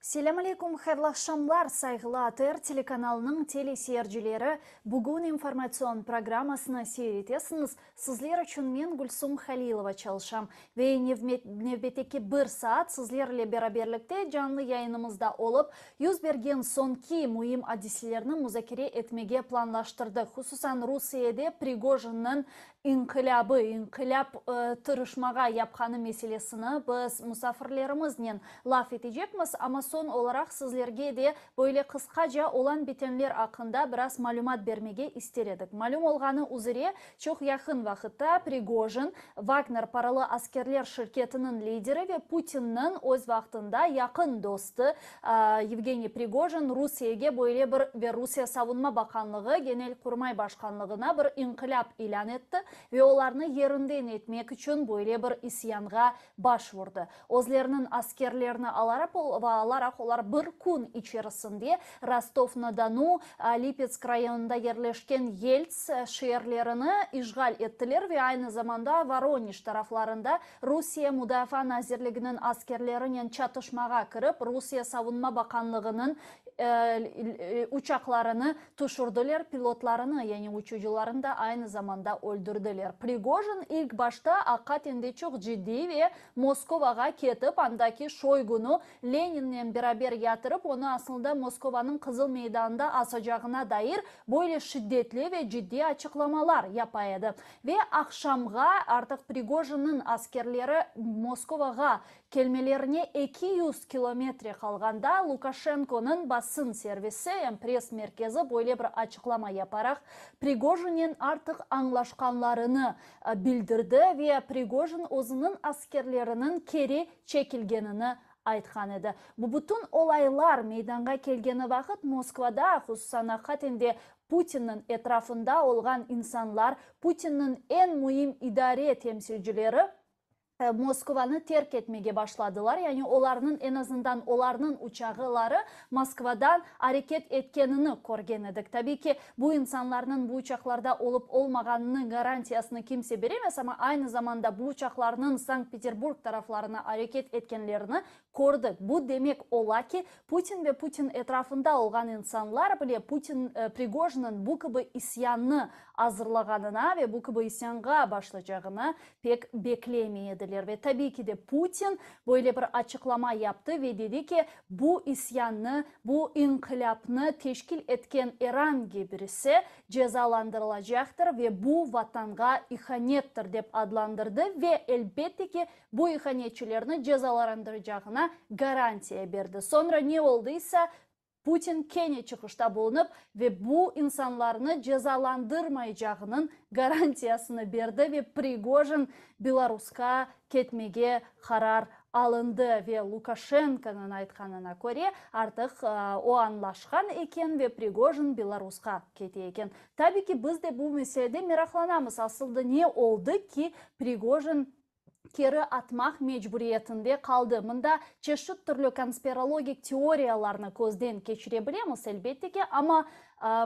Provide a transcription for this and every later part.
Selâm aleykum, hayırlı aqşamlar, sayğılı ATR telekanalınıñ teleseyircileri! Bugün informatsion programmasını seyir etesiñiz. Sizler içün men, Gülsum Halilova, çalışam. Ve nevbetteki bir saat sizler ile beraberlikte canlı yayınımızda olıp, yüz bergen soñki müim adiselerni muzakere etmege planlaştırdıq. Hususan, Rusiyede Prigojinnıñ inqilâbı, inqilâp tırışmağa yapqanı meselesini biz musafirlerimiznen laf etecekmiz. Amma soñ olaraq sizlerge de böyle qısqaca olan-bitenler aqqında biraz malümat bermege ister edik. Malüm olğanı üzre, çoq yaqın vaqıtta Prigojin, Vagner paralı askerler şirketiniñ lideri ve Putinniñ öz vaqtında yaqın dostu Yevgeniy Prigojin Rusiyege böyle bir ve Rusiye Savunma Baqanlığı Genelkurmay Başqanlığına bir inqilâp ilân etti ve olarnı yerinden etmek içün böyle bir isyanğa baş vurdı. Özleriniñ askerlerini alaraq olar bir kün içerisinde Rostov-na-Donu, Lipetsk rayonında yerleşken Yelts şeerlerini işğal ettiler ve aynı zamanda Voronej taraflarında Rusiye Mudafaa nazirliginiñ askerlerinen çatışmağa kirip, Rusiye Savunma Baqanlığınıñ uçaqlarını tüşürdiler, pilotlarını, yani uçucılarını da aynı zamanda öldürdiler. Prigojin ilk başta aqaten de çoq ciddiy ve Moskovağa ketip, andaki Şoygunı Leninnen beraber yatırıp, onı aslında Moskovanıñ Qızıl meydanında asacağına dair böyle şiddetli ve ciddiy açıqlamalar yapa edi. Ve aqşamğa artıq Prigojinniñ askerleri Moskovağa kelmelerine 200 kilometre qalğanda Lukaşenkonıñ basın servisi, em press-merkezi böyle bir açıqlama yaparaq, Prigojinnen artıq añlaşqanlarını bildirdi ve Prigojin özüniñ askerleriniñ keri çekilgenini aytqan edi. Bu bütün olaylar meydanğa kelgeni vaqıt Moskvada, hususan aqaten de Putinniñ etrafında olğan insanlar, Putinniñ eñ müim idare temsilcileri Moskvanı terk etmege başladılar, yani olarnıñ, eñ azından olarnıñ uçağıları Moskvadan areket etkenini körgen edik. Tabiy ki, bu insanlarnıñ bu uçaqlarda olıp olmağanınıñ garantiyasını kimse beremez, amma aynı zamanda bu uçaqlarnıñ Sankt-Peterburg taraflarına areket etkenlerini kördik. Bu demek ola ki, Putin ve Putin etrafında olğan insanlar bile Putin, Prigojinniñ bu kibi isyannı azırlağanına ve bu kibi isyanğa başlacağına pek beklemey ediler. Ve tabiy ki de Putin böyle bir açıqlama yaptı ve dedi ki, bu isyannı, bu inqilâpnı teşkil etken er angi birisi cezalandırılacaqtır ve bu Vatanğa ihanettir dep adlandırdı ve elbette ki, bu ihanetçilerni cezalarandıracağına garantiya berdi. Soñra ne oldı ise, Putin kene çıqışta bulunıp ve bu insanlarnı cezalandırmaycağınıñ garantiyasını berdi ve Prigojin Belarusqa ketmege qarar alındı ve Lukaşenkonıñ aytqanına köre, artıq o añlaşqan eken ve Prigojin Belarusqa kete eken. Tabi ki, biz de bu meselede meraqlanamız, asılda ne oldı ki, Prigojin keri atmaq mecburiyetinde qaldı. Mında çeşit türlü konspirologik teoriyalarnı közden keçire bilemiz, elbette ki, amma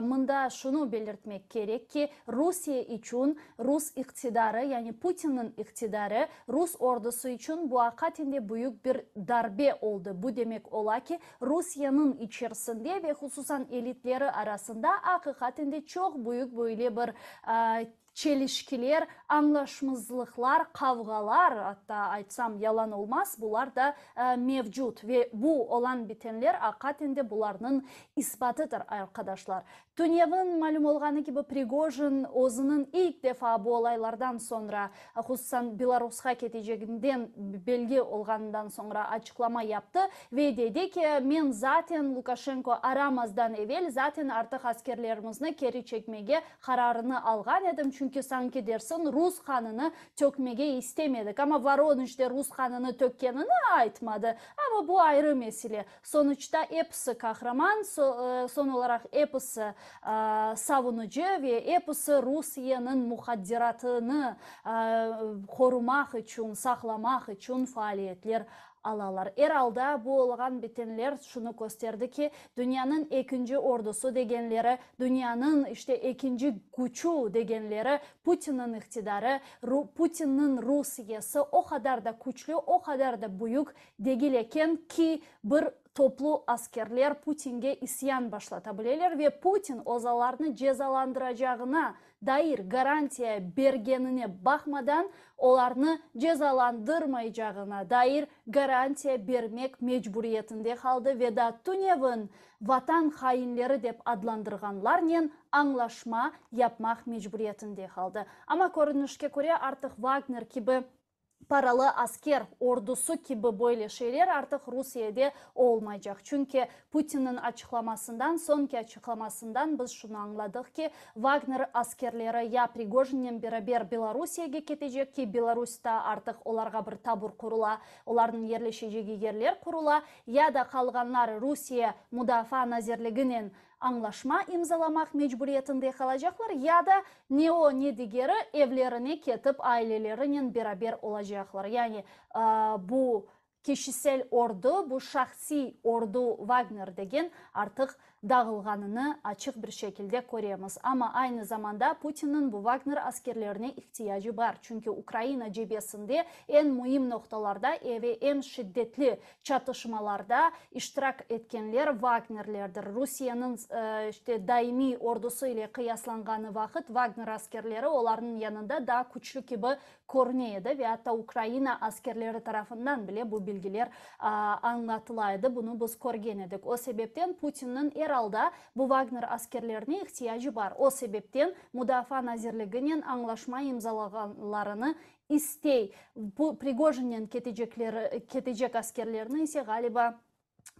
mında şunı belirtmek kerek ki, Rusiye içün rus iqtidarı, yani Putinniñ iqtidarı, rus ordusı içün bu aqaten de büyük bir darbe oldı. Bu demek ola ki, Rusiyeniñ içerisinde ve hususan elitleri arasında aqiqaten de çoq büyük böyle bir Çelişkiler, añlaşmızlıqlar, qavğalar, atta aytsam yalan olmaz, bular da mevcut ve bu olan-bitenler aqaten de bularnıñ isbatıdır, arqadaşlar. Tünevin malüm olğanı kibi, Prigojin özüniñ ilk defa bu olaylardan soñra, hususan Belarusqa keteceginden belgi olğanından soñra açıqlama yaptı ve dedi ki, men zaten Lukaşenko aramazdan evel zaten artıq askerlerimizni keri çekmege Qararını alğan edim, çünki sanki dersiñ rus qanını tökmege istemedik. Amma Voronejde rus qanını tökkenini aytmadı. Amma bu ayrı mesele. Sonuçta episi qahraman, soñ olaraq episi savunıcı ve episi Rusiyeniñ muhadderatını qorumaq içün, saqlamaq içün faaliyetler alalar. Er alda, bu olğan bitenler şunı kösterdi ki, dünyanıñ ekinci ordusı degenleri, dünyanıñ, işte, ekinci küçü degenleri, Putinniñ iqtidarı, Putinniñ Rusiyesi o qadar da küçlü, o qadar da büyük degil eken ki, bir. Toplu askerler Putinge isyan başlata bileler ve Putin ozalarnı cezalandıracağına dair garantiya bergenine baqmadan, olarnı cezalandırmaycağına dair garantiya bermek mecburiyetinde qaldı ve da tünevin Vatan hainleri dep adlandırğanlarnen añlaşma yapmaq mecburiyetinde qaldı. Amma körünişke köre artıq Vagner kibi paralı asker ordusı kibi böyle şeyler artıq Rusiyede olmaycaq. Çünki Putinniñ açıqlamasından, soñki açıqlamasından biz şunı añladıq ki, Vagner askerleri ya Prigojinnen beraber Belorusiyege ketecek ki, Belorusta artıq olarğa bir tabur qurula, olarnıñ yerleşecegi yerler qurula, ya da qalğanlar Rusiye Mudafaa nazirliginen añlaşma imzalamaq mecburiyetinde qalacaqlar ya da ne o, ne digeri evlerine ketip ailelerinen beraber olacaqlar. Yani bu kişisel ordu, bu şahsiy ordu Vagner degen artıq dağılğanını açıq bir şekilde köremiz. Amma aynı zamanda Putinniñ bu Vagner askerlerine ihtiyacı bar, çünki Ukraina cebesinde eñ müim noqtalarda ve eñ şiddetli Çatışmalarda iştirak etkenler Vagnerlerdir. Rusiyeniñ işte daimiy ordusı ile qıyaslanğanı vaqıt Vagner askerleri olarnıñ yanında daa küçlü kibi körüne edi ve atta Ukraina askerleri tarafından bile bu bilgiler añlatıla edi, bunı biz körgen edik. O sebepten Putinniñ er alda bu Vagner askerlerine ihtiyacı bar. O sebepten Mudafaa nazirliginen añlaşma imzalağanlarını istey. Bu Prigojinnen ketecekleri, ketecek askerlerni ise, ğaliba,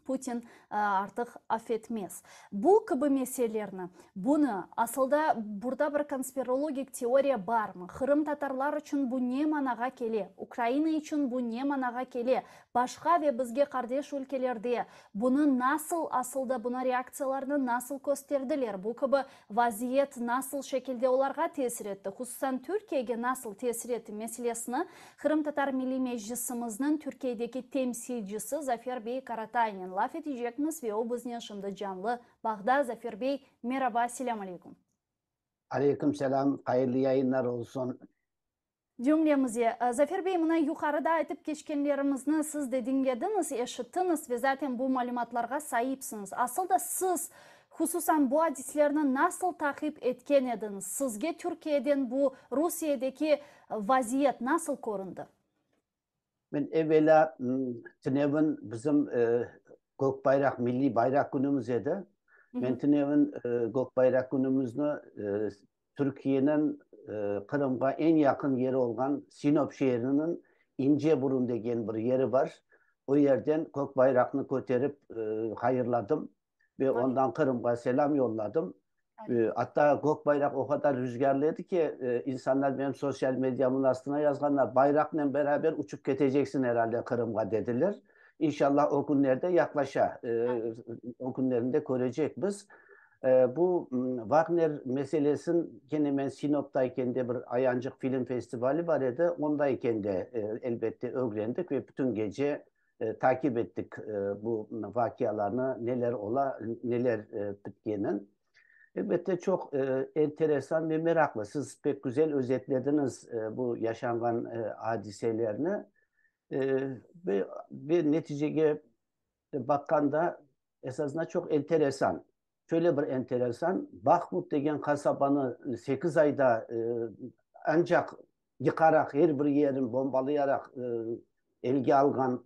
Putin artıq affetmez. Bu kibi meselelerni, bunı, asılda, burda bir konspirologik teoriya barmı, qırımtatarlar içün bu ne manağa kele, Ukraina içün bu ne manağa kele, başqa ve bizge qardeş ülkelerde bunı nasıl, asılda, buna reaktsiyalarnı nasıl kösterdiler, bu kibi Vaziyet nasıl şekilde olarğa tesir etti, hususan Türkiyege nasıl tesir etti meselesini Qırımtatar Milliy Meclisimizniñ Türkiyedeki temsilcisi Zafer bey Karataynen laf etecekmiz ve o biznen şimdi canlı bağda. Zafer bey, meraba, selâm aleyküm. Aleyküm selâm, hayırlı yayınlar olsun. Cümlemize. Zafer bey, mına yuqarıda aytıp keçkenlerimizni siz de diñlediñiz, eşittiñiz ve zaten bu malümatlarğa saipsiñiz. Asıl da siz, hususan bu adislerni nasıl taqip etken ediñiz? Sizge Türkiyeden bu Rusiyedeki vaziyet nasıl köründi? Men evelâ tünevin bizim Kök bayraq, milliy bayraq künümiz edi. Men tünevin Kök bayraq künümizni Türkiyeniñ Qırımğa eñ yaqın yeri olğan Sinop şeeriniñ İnce Burun degen bir yeri bar. O yerden kök bayraqnı köterip hayırladım ve ondan Qırımğa selâm yolladım. Atta kök bayraq o qadar rüzgârlı edi ki, insanlar menim sosyal mediamın astına yazğanlar, Bayraqnen beraber uçıp keteceksiñ herhalde Qırımğa dediler. İnşallah o künler de yaqlaşa, o künlerni de körecekmiz. Bu Vagner meselesin kene men Sinopta ekende bir Ayancıq film festivali bar edi, onda ekende elbette ögrendik ve bütün gece takip ettik bu vaqialarnı, neler ola, neler bitkenin. Elbette çoq enteresan ve meraqlı. Siz pek güzel özetlediñiz bu yaşanğan adiselerni. Ve bir neticege baqqanda, esasında çoq enteresan. Şöyle bir enteresan, Bahmut degen qasabanı sekiz ayda ancaq yıqaraq, er bir yerin bombalayaraq elge alğan,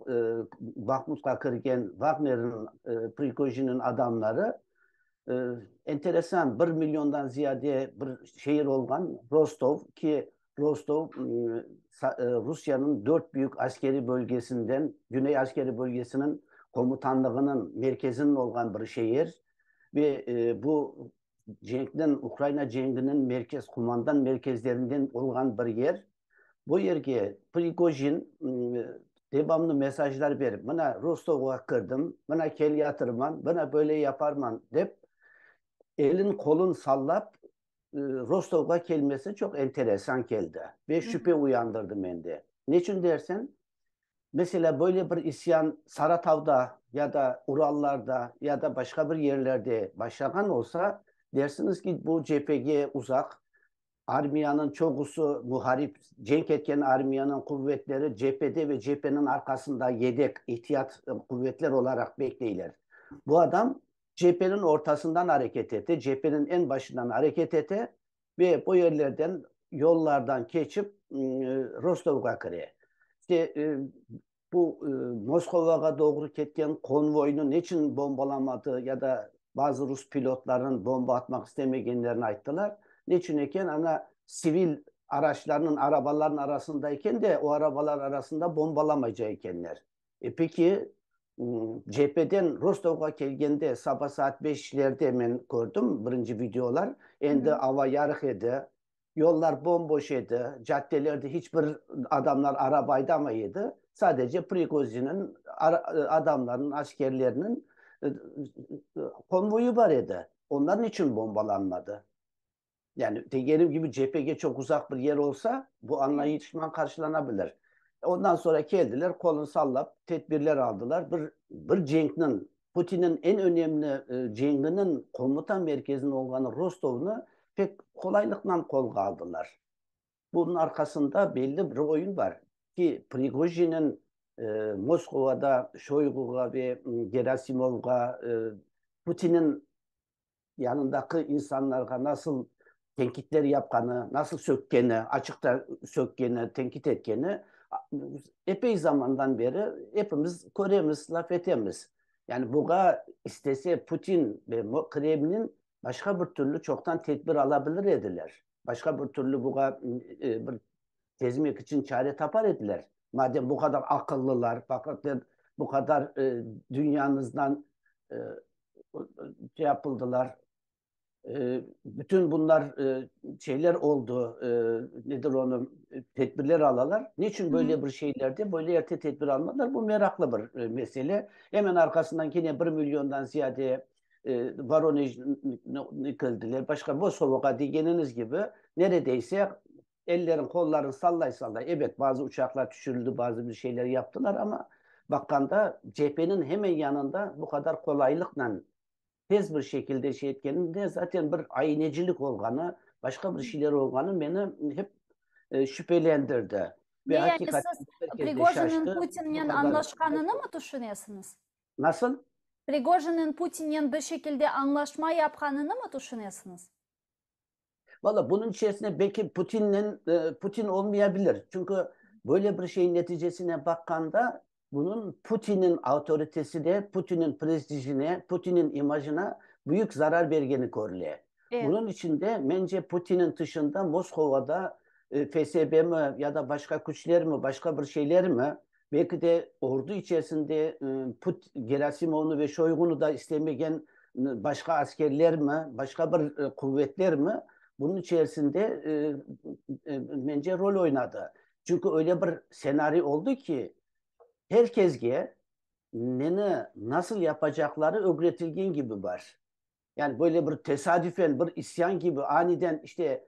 Bahmutqa kirgen Vagnerniñ, Prigojinniñ adamları, enteresan, bir milliondan ziyade bir şeer olğan Rostov, ki Rostov, Rusiyeniñ dört büyük askeriy bölgesinden, Güney askeriy bölgesiniñ komutanlığınıñ merkeziniñ olğan bir şeer ve bu cenkniñ, Ukraina cenginiñ merkez, kumandan merkezlerinden olğan bir yer. Bu yerge Prigojin devamlı mesajlar berip, mına Rostovğa kirdim, mına kelyatırman, mına böyle yaparman dep, elin-qolun sallap, Rostovğa kelmesi çoq enteresan keldi ve şübe uyandırdı mende. Neçün dersen, meselâ, böyle bir isyan Saratavda ya da Urallarda ya da başqa bir yerlerde başlağan olsa, dersiñiz ki, bu cebege uzaq. Armiyanıñ çoqusı muharip, cenk etken armiyanıñ quvetleri cephede ve cepheniñ arqasında yedek, ihtiyat quvetler olaraq bekleyler. Bu adam cepheniñ ortasından areket ete, cepheniñ eñ başından areket ete ve bu yerlerden, yollardan keçip Rostovğa kire. İşte, bu Moskovağa doğru ketken konvoynı neçün bombalamadı ya da bazı rus pilotlarınıñ bomba atmaq istemegenlerini ayttılar. Neçün eken, ana, sivil araçlarnıñ, arabalarnıñ arasında eken de, o arabalar arasında bombalamaycaq ekenler. E, peki, cepeden Rostovğa kelgende saba saat beşlerde men kördim birinci videolar, endi ava yarıq edi, Yollar bom-boş edi, caddelerde hiç bir adamlar araba aydamay edi, sadece Prigozinniñ adamlarınıñ, askerleriniñ konvoyı bar edi. Onlar niçün bombalanmadı? Yani, degenim kibi, cephege çoq uzaq bir yer olsa, bu añlayışman qarşılanabilir. Ondan soñra keldiler, qolun sallap, tedbirler aldılar. Bir, bir cenkniñ, Putinniñ eñ önemli cenginiñ komuta merkeziniñ olğanı Rostovnı pek qolaylıqnan qolğa aldılar. Bunıñ arqasında belli bir oyun bar ki, Prigojinniñ Moskovada Şoyguğa ve Gerasimovğa Putinniñ yanındaki insanlarğa nasıl tenkitler yapqanı, nasıl sökkeni, açıqta sökkeni, tenkit etkeni epey zamandan beri epimiz köremiz, laf etemiz. Yani buğa istese Putin ve Kremlin başqa bir türlü çoqtan tedbir ala bilir ediler. Başqa bir türlü buğa bir çezmek içün çare tapar ediler. Madem bu qadar aqıllılar, bu qadar dünyanızdan şey yapıldılar, bütün bunlar şeyler oldı, nedir onı, tedbirler alalar. Niçün böyle bir şeylerde böyle erte tedbir almadılar? Bu meraqlı bir mesele. Hemen arqasından kene bir milliondan ziyade Voronejni keldiler. Başqa Bosovoğa degeniñiz kibi, neredeyse ellerin, qolların sallay-sallay, ebet, bazı uçaqlar tüşürildi, bazı bir şeyler yaptılar, amma baqqanda cepheniñ hemen yanında bu qadar qolaylıqnen tez bir şekilde şey etkeninde zaten bir aynecilik olğanı, başqa bir şeyler olğanı meni hep şüphelendirdi. Ve yani siz Prigojinniñ Putinnen añlaşqanını mı tüşünesiñiz? Nasıl? Prigojinniñ Putinnen bir şekilde añlaşma yapqanını mı tüşünesiñiz? Valla, bunıñ içerisinde belki Putinnen, Putin olmayabilir. Çünki böyle bir şeyin neticesine baqqanda, bunıñ Putinniñ avtoritesine, Putinniñ prestijine, Putinniñ imajına büyük zarar bergeni körüle. Bunıñ içün de, mence, Putinniñ tışında Moskovada FSBmi ya da başqa küçlermi, başqa bir şeylermi, Belki de ordu içerisinde Put Gerasimovnı ve Şoygunı da istemegen başqa askerlermi, başqa bir quvetlermi bunıñ içerisinde, mence, rol oynadı. Çünki öyle bir senariy oldı ki, her kesge neni nasıl yapacaqları ögretilgen kibi bar. Yani böyle bir tesadüfen, bir isyan kibi aniden işte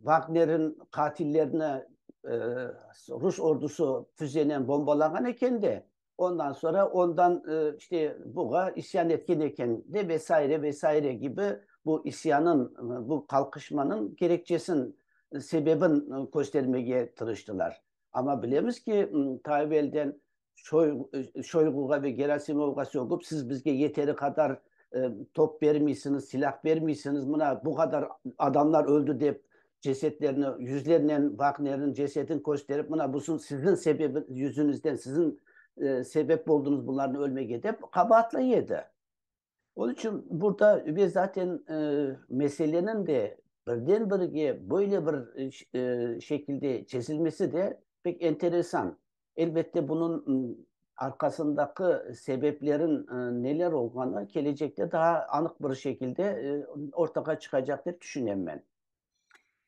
Vagner'in qatillerini rus ordusı füzenen bombalağan eken de, ondan sonra ondan işte buğa isyan etken eken de ve saire, ve saire kibi bu isyanın, bu qalqışmanıñ gerekçesin, sebebin köstermege tırıştılar. Amma bilemiz ki, ta evelden Şoyguğa ve Gerasimovğa sögüp, siz bizge yeteri qadar top bermeysiñiz, silâh bermeysiñiz, mına bu qadar adamlar öldi dep cesetlerini, yüzlernen Vagnerniñ cesedini kösterip, mına bu siziñ sebebi yüzüñizden, siziñ sebep boldıñız bularnıñ ölmege dep qabaatlay edi. Onıñ içün burada ve zaten meseleniñ de birden birge böyle bir şekilde çezilmesi de pek enteresan. Elbette, bunıñ arqasındaki sebeplerin neler olğanı kelecekte daa anıq bir şekilde ortağa çıqacaq dep tüşünem men.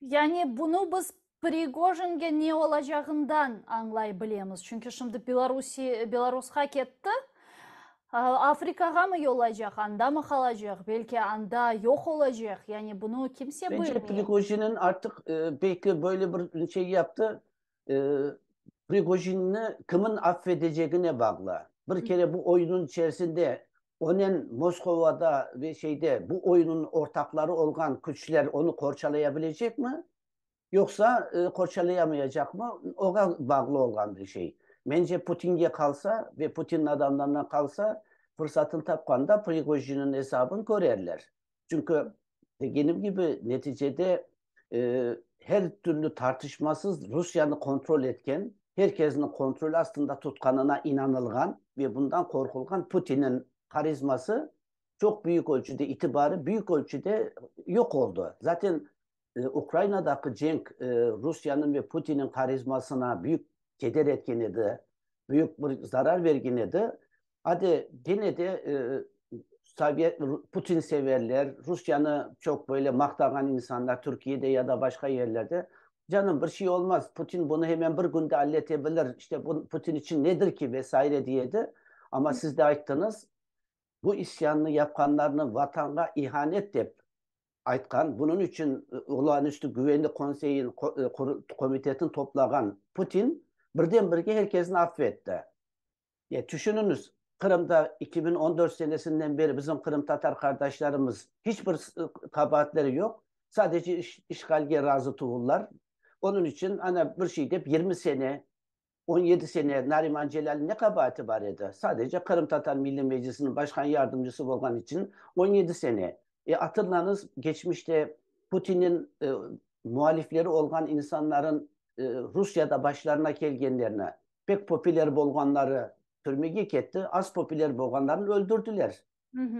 Yani bunı biz Prigojinge ne olacağından añlay bilemiz. Çünki şimdi Belarusi, Belarusqa ketti, Afrikağa mı yollaycaq, anda mı qalacaq, belki anda yoq olacaq, yani bunı kimse Bence bilmey. Prigojinniñ artıq belki böyle bir şey yaptı, Prigojinni kimin affedecegine bağlı. Bir kere bu oyunıñ içerisinde. Onen Moskovada ve şeyde bu oyunıñ ortaqları olğan küçler onı qorçalaya bilecekmi, yoqsa qorçalayamayacaqmı, oña bağlı olğan bir şey. Mence, Putinge qalsa ve Putinniñ adamlarına qalsa, fırsatını tapqanda Prigojinniñ esabını körerler. Çünki, degenim kibi, neticede her türlü tartışmasız Rusiyeni kontrol etken, her kesni kontrol astında tutqanına inanılğan ve bundan qorqulğan Putinniñ harizması çoq büyük ölçüde, itibarı büyük ölçüde yoq oldı. Zaten Ukrainadaki cenk Rusiyeniñ ve Putinniñ harizmasına büyük keder etken edi, büyük bir zarar bergen edi. Hadi, gene de Sovyet, Putin severler, Rusyanı çoq böyle maqtağan insanlar Türkiyede ya da başqa yerlerde, canım, bir şey olmaz, Putin bunı hemen bir künde allete bilir, işte bu Putin içün nedir ki ve saire diye edi. Amma siz de ayttıñız, bu isyannı yapqanlarnı vatanğa ihanet dep aytqan, bunıñ içün Olağanüstü Güvenlik Konseyin Komitetini toplağan Putin birden-birge herkesni affetti. Ya, tüşüniñiz, Qırımda 2014 senesinden beri bizim qırımtatar qardaşlarımız hiç bir qabaatleri yoq, sadece işğalge razı tuvullar. Onıñ içün ana bir şey dep 20 sene, 17 sene Nariman Celâlnıñ ne qabaati bar edi? Sadece Qırımtatar Milliy Meclisiniñ başqan yardımcısı olğan içün 17 sene. E, atırlañız, geçmişte Putinniñ mualifleri olğan insanların Rusiyada başlarına kelgenlerini. Pek popüler bolğanları türmege ketti, az popüler bolğanlarını öldürdiler,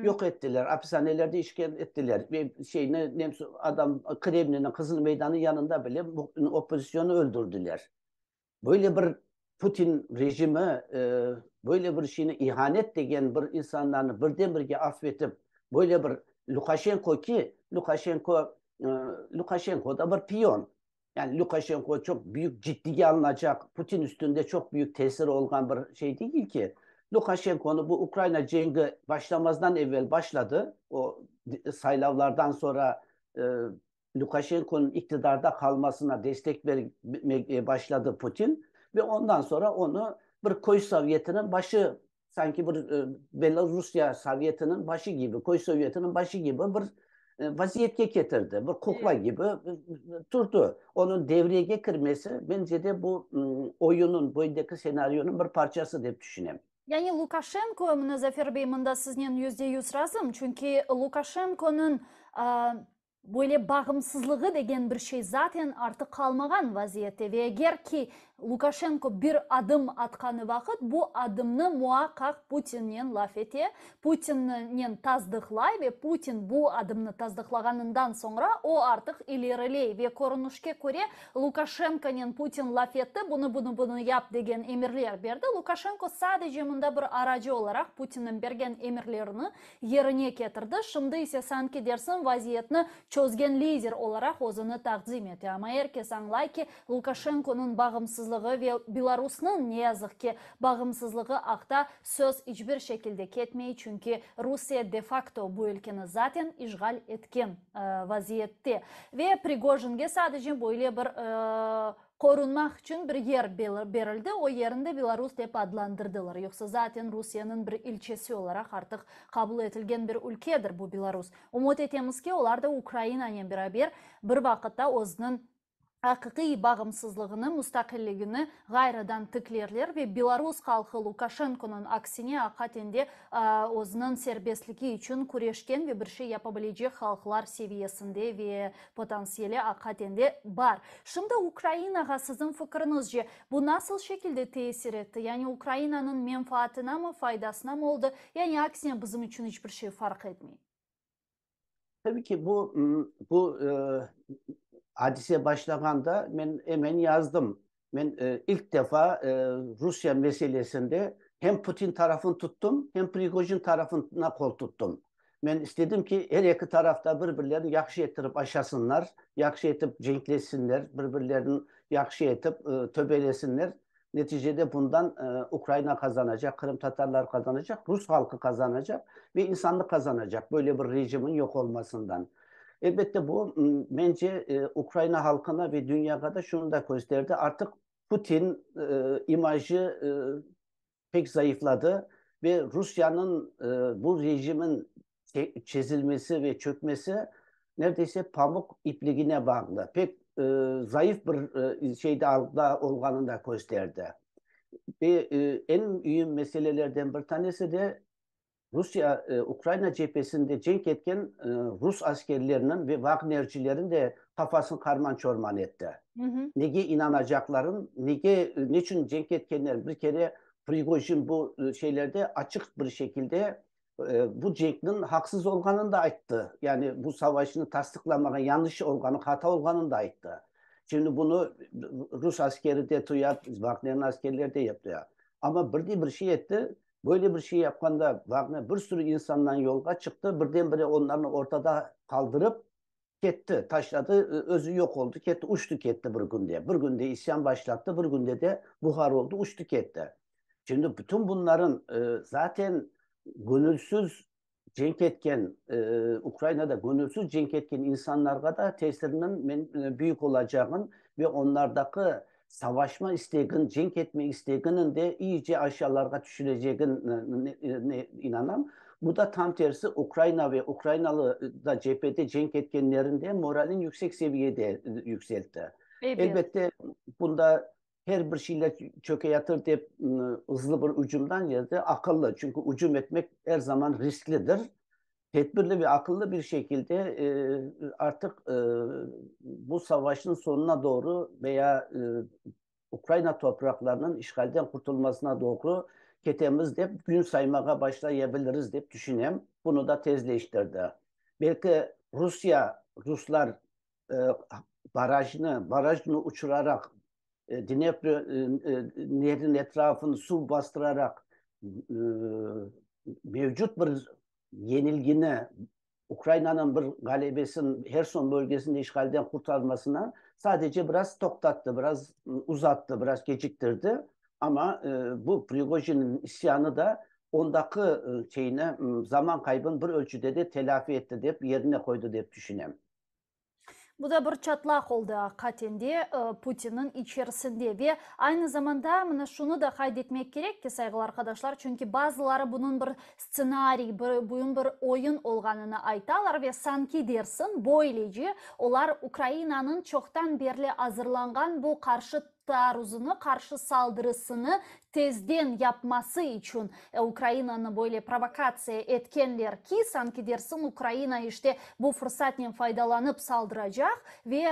yoq ettiler, apishanelerde işken ettiler. Ve şeyni, nemse, adam, Kremliniñ Qızıl meydanı yanında bile oppozisyonı öldürdiler. Böyle bir Putin rejimi, böyle bir şeyni ihanet degen bir insanlarnı birden-birge affetip, böyle bir Lukaşenko ki, Lukaşenko, Lukaşenko da bir piyon. Yani Lukaşenko çoq büyük ciddiye alınacaq, Putin üstünde çoq büyük tesiri olğan bir şey degil ki. Lukaşenkonı bu Ukraina cengi başlamazdan evel başladı, o saylavlardan sonra Lukaşenkonıñ iqtidarda qalmasına destek bermege başladı Putin ve ondan sonra onı bir köy sovetiniñ başı, sanki bir Belorusya sovetiniñ başı kibi, köy sovetiniñ başı kibi bir vaziyetke ketirdi, bir kuqla kibi turdı. Onıñ devrege kirmesi, mence de, bu oyunıñ, boydaki senaryonıñ bir parçası dep tüşünem. Yani Lukaşenko, mına Zafer bey, mında siznen 100% razım, çünki Lukaşenkonıñ Böyle bağımsızlığı degen bir şey zaten artıq qalmağan vaziyette ve eger ki Lukaşenko bir adım atqanı vaqıt, bu adımnı muaqqaq Putinnen laf ete, Putinnen tasdıqlay ve Putin bu adımnı tasdıqlağanından soñra o artıq ileriley ve körünişke köre Lukaşenkonen Putin laf etti, bunı, bunı, bunı yap degen emirler berdi. Lukaşenko sadece mında bir aracı olaraq Putinniñ bergen emirlerini yerine ketirdi, şimdi ise sanki dersiñ vaziyetni çözgen lider olaraq özüni taqdim ete. Amma er kes añlay ki, Lukaşenkonıñ bağımsızlığı ve Belarusnıñ, ne yazıq ki, bağımsızlığı aqta söz iç bir şekilde ketmey, çünki Rusiye de-fakto bu ülkeni zaten işğal etken vaziyette. Ve Prigojinge sadece böyle bir Qorunmaq içün bir yer berildi, o yerni de Belarus dep adlandırdılar. Yoqsa zaten Rusiyeniñ bir ilçesi olaraq artıq qabul etilgen bir ülkedir bu Belarus. Ümüt etemiz ki, olar da Ukrainanen beraber bir vaqıtta özüniñ aqiqiy bağımsızlığını, mustaqilligini ğayrıdan tiklerler ve belarus halqı Lukaşenkonıñ aksine aqaten de özüniñ serbestligi içün küreşken ve bir şey yapa bilecek halqlar seviyesinde ve potansiyeli aqaten de bar. Şimdi Ukrainağa siziñ fikriñizce bu nasıl şekilde tesir etti? Yani Ukrainanıñ menfaatınamı, faydasınamı oldı, yani aksine bizim içün iç bir şey farq etmey? Tabii ki bu bu adise başlağanda men emen yazdım. Men ilk defa Rusiye meselesinde hem Putin tarafını tuttum, hem Prigojin tarafına qol tuttum. Men istedim ki, er eki taraf da bir-birlerini yahşı ettirip aşasınlar, yahşı etip cenkleşsinler, bir-birlerini yahşı etip töbelesinler. Neticede bundan Ukraina qazanacaq, qırımtatarlar qazanacaq, rus halqı qazanacaq ve insanlıq qazanacaq böyle bir rejimin yoq olmasından. Elbette, bu, mence, Ukraina halqına ve dünyağa da şunı da kösterdi, artıq Putin imajı pek zayıfladı. Ve Rusyanıñ bu rejimin çezilmesi ve çökmesi neredeyse pamuq ipligine bağlı, pek zayıf bir şeyde alda olğanını da kösterdi. Ve eñ müim meselelerden bir tanesi de Rusya Ukrayina cephesinde cenk etken rus askerleriniñ ve vagnercilerin de qafasını qarman-çorman etti. Nege inanacaqların, nege, neçün cenk etkenlerini bir kere Prigojin bu şeylerde açıq bir şekilde bu cenkniñ haqsız olğanını da ayttı. Yani bu savaşnı tasdıqlamağa yanlış olğanı, hata olğanını da ayttı. Şimdi bunı rus askeri de tuya, Vagnerniñ askerleri de tuya. Amma bir de bir şey etti, Böyle bir şey yapqanda, Vagner bir sürü insandan yolğa çıqtı, birden-bire onlarnı ortada qaldırıp, ketti, taşladı, özü yoq oldı, ketti, uçtı ketti bir künde. Bir künde isyan başlattı, bir künde de buhar oldı, uçtı ketti. Şimdi bütün bunların zaten göñülsiz cenk etken, Ukrainada göñülsiz cenk etken insanlarğa da tesiriniñ men büyük olacağın ve onlardaki savaşma istegin, cenk etme isteginiñ de iyice aşağılarğa tüşürecegine inanam. Bu da tam tersi Ukraina ve ukrainalı da cephede cenk etkenlerin de moralin yüksek seviyede yükseltti. Elbette, bunda Her bir şeyler çökeyatır dep ızlı bir ücümdan ziyade aqıllı, çünki ücüm etmek er zaman risklidir, tedbirli ve aqıllı bir şekilde artıq bu savaşnıñ sonuna doğru veya Ukraina topraqlarınıñ işğalden qurtulmasına doğru ketemiz dep kün saymağa başlayabiliriz dep tüşünem. Bunı da tezleştirdi. Belki Rusiya, ruslar barajnı, barajnı uçuraraq, Dnepr nehriniñ etrafını suv bastıraraq mevcut bir yenilgini, Ukrainanıñ bir ğalebesini Herson bölgesinde işğalden qurtarmasına sadece biraz toqtattı, biraz uzattı, biraz keçiktirdi. Amma bu Prigojinniñ isyanı da ondaki şeyni, zaman qaybını bir ölçüde de telâfi etti dep, yerine qoydı dep tüşünem. Bu da bir çatlaq oldı aqiqaten de Putinniñ içerisinde. Ve aynı zamanda mına şunı da qayd etmek kerek ki, sayğılı arqadaşlar, çünki bazıları bunıñ bir stsenariy, bir buyun bir oyun olğanını aytalar ve sanki dersiñ, böylece olar Ukrainanıñ çoqtan berli azırlanğan bu qarşı taarruzını, qarşı saldırısını tezden yapması içün Ukrainanı böyle provokatsiya etkenler ki, sanki dersiñ Ukraina işte bu fırsatnen faydalanıp saldıracaq ve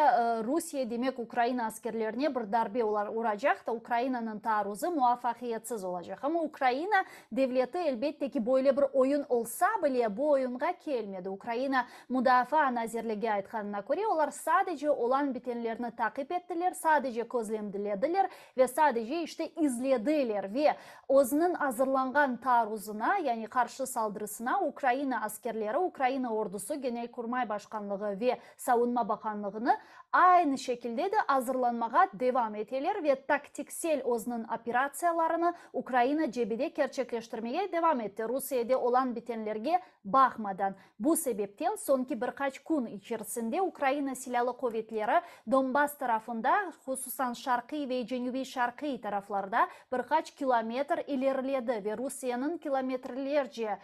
Rusiye demek Ukraina askerlerine bir darbe uracaq da Ukrainanıñ taarruzı muvafaqiyetsiz olacaq. Amma Ukraina devleti elbette ki böyle bir oyun olsa bile bu oyunğa kelmedi. Ukraina Mudafaa nazirligi aytqanına köre, olar sadece olan bitenlerni taqip ettiler, sadece közlemdilediler ve sadece işte izlediler ve özüniñ azırlanğan taarruzına, yani qarşı saldırısına Ukraina askerleri, Ukraina ordusı, Genelkurmay Başqanlığı ve Savunma Baqanlığını aynı şekilde de azırlanmağa devam eteler ve taktiksel özüniñ operatsiyalarını Ukraina cebede kerçekleştirmege devam etti, Rusiyede olan bitenlerge baqmadan. Bu sebepten soñki bir qaç kün içerisinde Ukraina Silâlı Quvetleri Donbass tarafında, hususan şarqiy ve cenübiy-şarqiy taraflarda bir qaç kilometr ileriledi ve Rusiyeniñ kilometrlerce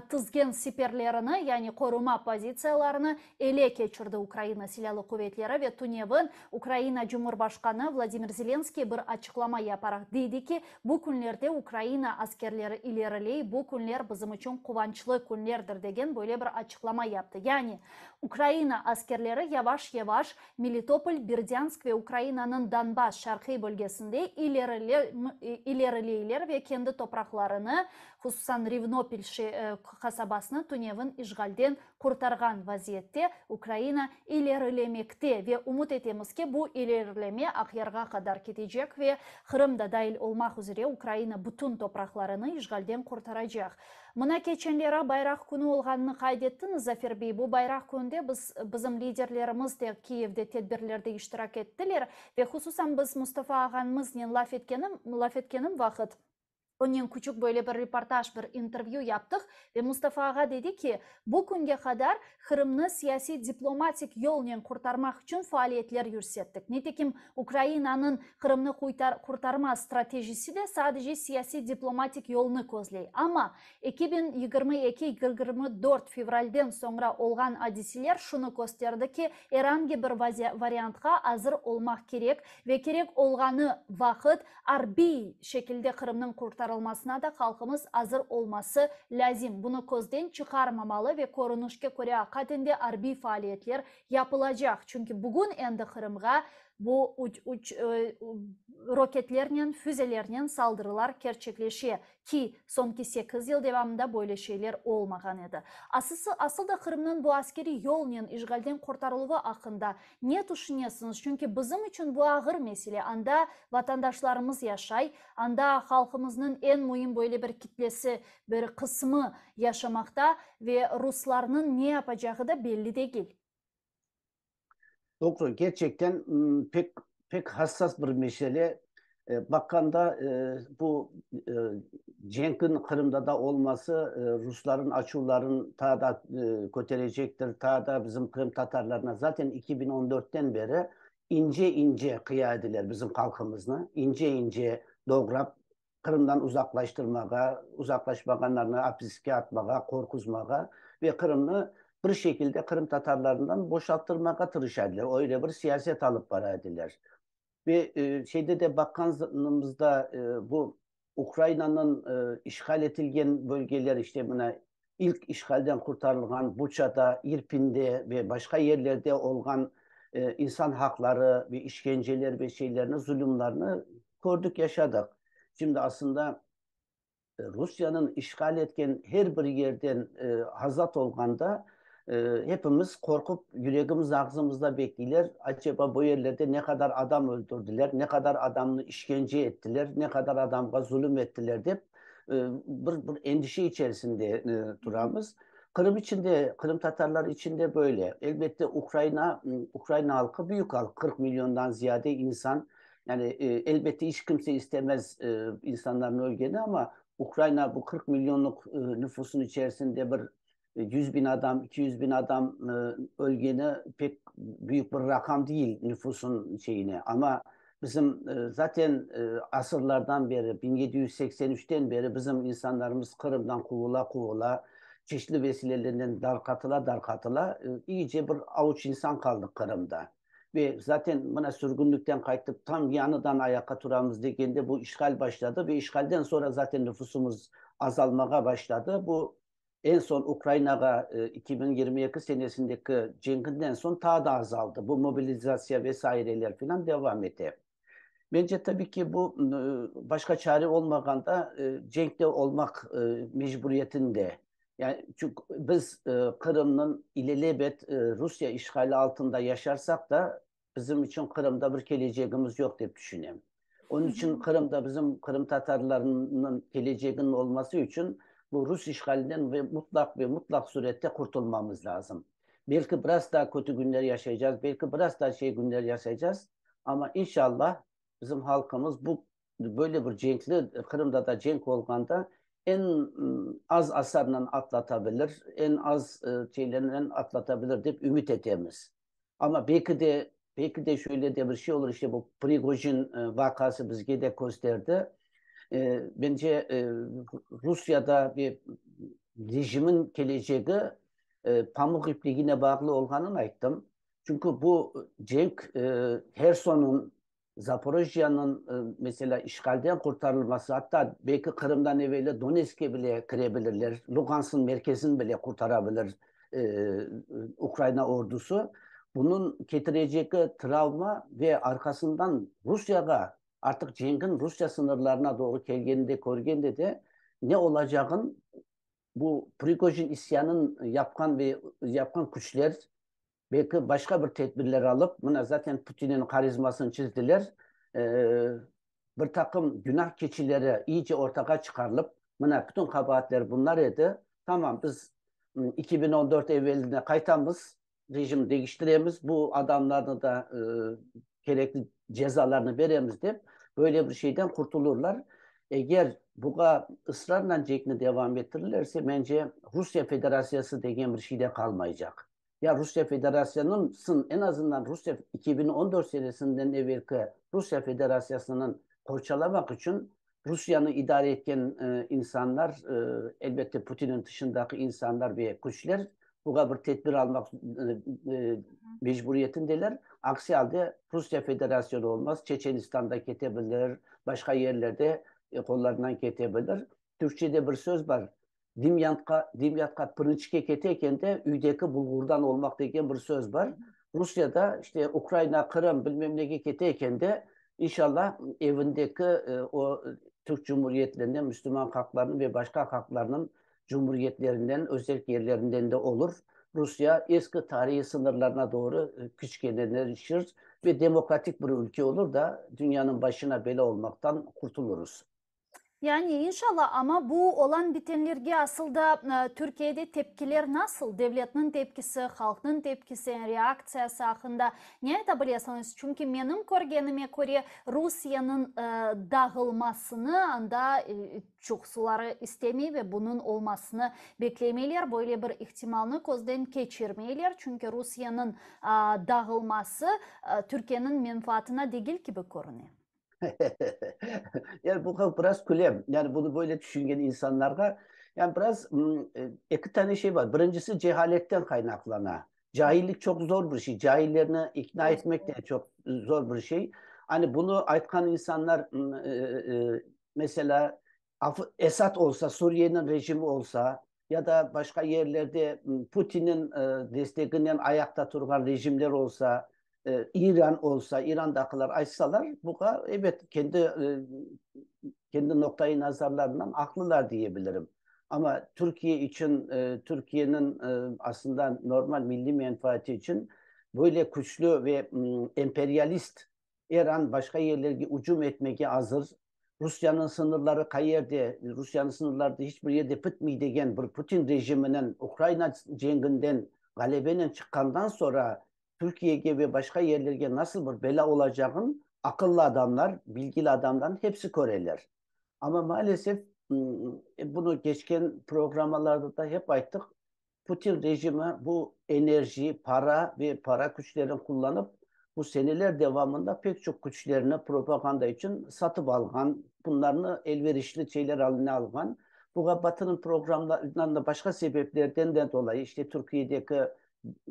tizgen siperlerini, yani qoruma pozitsiyalarını ele keçirdi Ukraina Silâlı Quvetleri ve tünevin Ukraina Cumhurbaşqanı Vladimir Zelenskiy bir açıqlama yaparaq dedi ki, bu künlerde Ukraina askerleri ileriley, bu künler bizim içün quvançlı künlerdir degen böyle bir açıqlama yaptı. Yani, Ukraina askerleri yavaş-yavaş Melitopol, Berdânsk ve Ukrainanıñ Donbass şarqiy bölgesinde ilerileyler ve kendi topraqlarını, hususan Rivnopil qasabasını tünevin işğalden qurtarğan vaziyette Ukraina ilerilemekte ve ümüt etemiz ki, bu ilerileme Aqyarğa qadar ketecek ve Qırım da dail olmaq üzre Ukraina bütün topraqlarını işğalden qurtaracaq. Mına keçenleri Bayraq künü olğanını qayd ettiñiz, Zafer bey. Bu Bayraq kününde biz, bizim liderlerimiz de Kiyevde tedbirlerde iştirak ettiler ve hususan biz Mustafa ağamıznen laf etkenim, laf etkenim vaqıt. Onen küçük böyle bir reportaj, bir intervyü yaptıq ve Mustafa ağa dedi ki, bu künge qadar Qırımnı siyasiy-diplomatik yolnen qurtarmaq içün faaliyetler yürsettik. Nitekim, Ukrainanıñ Qırımnı qurtarma stratejisi de sadece siyasiy-diplomatik yolnı közley. Amma 2022 24 fevralden soñra olğan adiseler şunı kösterdi ki, er angi bir variantqa azır olmaq kerek ve kerek olğanı vaqıt arbiy şekilde Qırımnıñ qurtarılmasına da halqımız azır olması lâzim. Bunı közden çıqarmamalı ve körünişke köre aqaten de arbiy faaliyetler yapılacaq. Çünki bugün endi Qırımğa bu roketlernen, füzelernen saldırılar kerçekleşe, ki soñki sekiz yıl devamında böyle şeyler olmağan edi. Asıl da Qırımnıñ bu askeriy yolnen işğalden qurtarıluvı aqqında Ne tüşünesiñiz? Çünki bizim içün bu ağır mesele, anda vatandaşlarımız yaşay, anda halqımıznıñ eñ müim böyle bir kitlesi, bir qısmı yaşamaqta ve ruslarnıñ ne yapacağı da belli degil. Doğru, kerçekten pek pek hassas bir mesele. Baqqanda bu cenkniñ Qırımda da olması rusların açuvların taa da köterecektir, taa da bizim qırımtatarlarına zaten 2014-ten beri ince-ince qıya ediler bizim halqımıznı, ince-ince doğrap Qırımdan uzaqlaştırmağa, uzaqlaşmağanlarnı apiske atmağa, qorquzmağa ve Qırımnı bir şekilde qırımtatarlarından boşalttırmağa tırışa ediler, öyle bir siyaset alıp bara ediler. Ve şeyde de baqqanımızda bu Ukrainanıñ işğal etilgen bölgeler, işte mına ilk işğalden qurtarılğan Buçada, İrpinde ve başqa yerlerde olğan insan haqları ve işkenceler ve şeylerni, zulümlarnı kördik, yaşadıq. Şimdi aslında Rusiyeniñ işğal etken her bir yerden azat olğanda hepimiz qorqıp, yüregimiz ağzımızda bekleyler, aceba bu yerlerde ne qadar adam öldürdiler, ne qadar adamnı işkence ettiler, ne qadar adamğa zulüm ettiler dep bir bir endişe içerisinde turamız. Qırım içün de, qırımtatarlar içün de böyle. Elbette, Ukraina, Ukraina halqı büyük halq, 40 milyondan ziyade insan. Yani, elbette, iç kimse istemez insanların ölgeni, amma Ukraina bu 40 milyonluq nüfusın içerisinde bir 100 bin adam, 200 bin adam ölgeni pek büyük bir raqam değil nüfusın şeyine. Amma bizim zaten asırlardan beri, 1783-ten beri bizim insanlarımız Qırımdan quvula-quvula, çeşitli vesilelernen darqatıla-darqatıla, iyice bir avuç insan qaldıq Qırımda. Ve zaten mına sürgünlikten qaytıp tam yañıdan ayaqqa turamız degende bu işğal başladı ve işğalden soñra zaten nüfusımız azalmağa başladı. Bu eñ soñ Ukrainağa 2022 senesindeki cenkinden soñ taa da azaldı. Bu mobilizatsiya ve saireler filan devam ete. Mence, tabii ki, bu başqa çare olmağanda cenkte olmaq mecburiyetinde. Yani çünki biz Qırımnıñ ilelebet Rusiye işğali altında yaşarsaq da, bizim içün Qırımda bir kelecegimiz yoq dep tüşünem. Onıñ içün Qırımda bizim qırımtatarlarnıñ keleceginiñ olması içün bu rus işğalinden ve mutlaq ve mutlaq surette qurtulmamız lazım. Belki biraz daa kötü künler yaşaycaz, belki biraz daa şey künler yaşaycaz, amma inşallah bizim halqımız bu böyle bir cenkli, Qırımda da cenk olğanda eñ az asarnen atlatabilir, eñ az şeylernen atlatabilir dep ümüt etemiz. Amma belki de, belki de şöyle de bir şey olur, işte bu Prigojin vakası bizge de kösterdi. Bence Rusiyada bir rejimin kelecegi pamuq ipligine bağlı olğanını ayttım. Çünki bu cenk Hersonıñ, Zaporojyanıñ, meselâ, işğalden qurtarılması, atta belki Qırımdan eveli Donetskke bile kire bilirler, Lugansknıñ merkezini bile qurtara bilir Ukraina ordusı. Bunıñ ketirecegi travma ve arqasından Rusiyağa, artıq cenkiñ Rusiya sıñırlarına doğru kelgenini de körgende de ne olacağın bu Prigojin isyanın yapqan ve yapqan küçler belki başqa bir tedbirler alıp, mına zaten Putinniñ harizmasını çizdiler, bir taqım günah keçileri iyice ortağa çıqarılıp, mına bütün qabaatler bunlar edi, tamam biz 2014 eveline qaytamız, rejim deñiştiremiz, bu adamlarnı da kerekli cezalarnı beremiz dep, böyle bir şeyden qurtulurlar. Eger. Buğa ısrarla cenkni devam ettirirlerse, mence, Rusiye Federatsiyası degen bir şey de qalmaycaq. Ya Rusiye Federatsiyanıñ sın, eñ azından Rusiye 2014 senesinden evelki Rusiye Federatsiyasınıñ qorçalamaq içün Rusiyanı idare etken insanlar, elbette Putinniñ tışındaki insanlar ve küçler buğa bir tedbir almaq mecburiyetindeler. Aksi alde Rusiye Federasyonu olmaz, Çeçenistan da kete bilir, başqa yerlerde qollarından kete bilir. Türkçede bir söz bar, Dimyatqa, dimyatqa pirinçke kete eken de, üydeki bulğurdan olmaq degen bir söz bar. Rusiyada, işte, Ukraina, Qırım, bilmem nege kete eken de, inşallah, evindeki o Türk cumhuriyetlerinden, müslüman halqlarnıñ ve başqa halqlarnıñ cumhuriyetlerinden, özerk yerlerinden de olur. Rusiye eski tarihiy sıñırlarına doğru küçkenenleşir ve demokratik bir ülke olur da, dünyanıñ başına belâ olmaqtan qurtulurız. Yani, inşallah, amma bu olan-bitenlerge asıl da Türkiyede tepkiler nasıl? Devletniñ tepkisi, halqnıñ tepkisi, reaktsiyası aqqında ne ayta bilesiñiz? Çünki menim körgenime köre, Rusiyeniñ dağılmasını anda çoqsuları istemey ve bunıñ olmasını beklemeyler, böyle bir ihtimalnı közden keçirmeyler, çünki Rusiyeniñ dağılması Türkiyeniñ menfaatına degil kibi körüne. Yani buğa biraz külem. Yani bunu böyle düşüngen insanlarğa yani biraz eki tane şey var. Birincisi cehaletten kaynaqlana. Cahillik çok zor bir şey. Cahillerni ikna etmek de çok zor bir şey. Hani bunu aytqan insanlar mesela Esad olsa, Suriyeniñ rejimi olsa ya da başqa yerlerde Putinniñ desteginen ayaqta turğan rejimler olsa, İran olsa, İrandakiler aytsalar, buğa, ebet, kendi kendi noqtai nazarlarından aqlılar diye bilirim. Amma Türkiye içün, Türkiyeniñ aslında normal milliy menfaati içün böyle küçlü ve emperyalist er an başqa yerlerge ücüm etmege azır, Rusyanıñ sıñırları qayerde, Rusyanıñ sıñırları da hiç bir yerde bitmey degen bir Putin rejiminiñ Ukraina cenginden ğalebenen çıqqandan soñra Türkiyege ve başqa yerlerge nasıl bir belâ olacağın aqıllı adamlar, bilgili adamlarnıñ hepsi köreler. Amma maalesef, bunı keçken programmalarda da hep ayttıq, Putin rejimi bu enerji, para ve para küçlerini qullanıp, bu seneler devamında pek çoq küçlerini propaganda içün satıp alğan, bunlarnı elverişli şeyler aline alğan. Buğa Batınıñ programlarından da başqa sebeplerden de dolayı, işte Türkiyedeki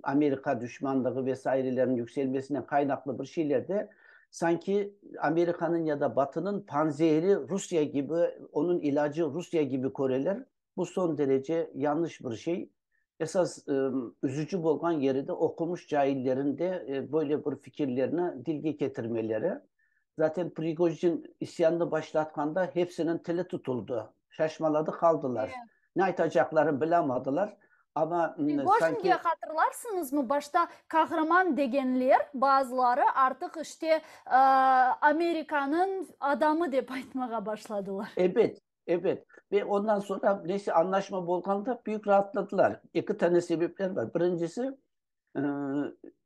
Amerika düşmanlığı ve sairelerniñ yükselmesinden qaynaqlı bir şeyler de, sanki Amerikanıñ ya da Batınıñ panzehri Rusiye kibi, onıñ ilâcı Rusiye kibi köreler. Bu soñ derece yanlış bir şey. Esas üzücü bolğan yeri de oqumış caillerin de böyle bir fikirlerni dilge ketirmeleri. Zaten Prigojin isyanını başlatqanda hepsiniñ tili tutuldı. Şaşmaladı qaldılar. Ne aytacaqlarını bilamadılar. Amma Prigojinge sanki. hatırlarsıñızmı, başta qahraman degenler, bazıları artıq işte Amerikanıñ adamı dep aytmağa başladılar. Ebet, Ebet. Ve ondan soñra neyse añlaşma bolğanda büyük raatladılar. Eki tane sebepler bar. Birincisi,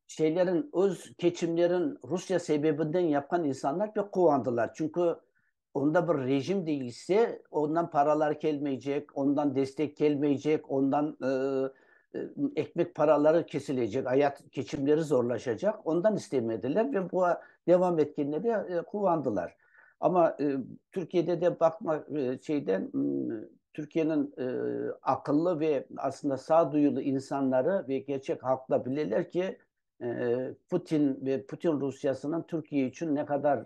şeylerin, öz keçimlerin Rusiye sebebinden yapqan insanlar pek quvandılar. Çünki onda bir rejim değişse, ondan paralar kelmeycek, ondan destek kelmeycek, ondan ekmek paraları kesilecek, ayat keçimleri zorlaşacaq. Ondan istemediler ve buğa devam etkenine quvandılar. Amma Türkiyede de baqma şeyden, Türkiyeniñ aqıllı ve aslında sağduyulı insanları ve kerçek halq da bileler ki, Putin ve Putin Rusiyasınıñ Türkiye içün ne qadar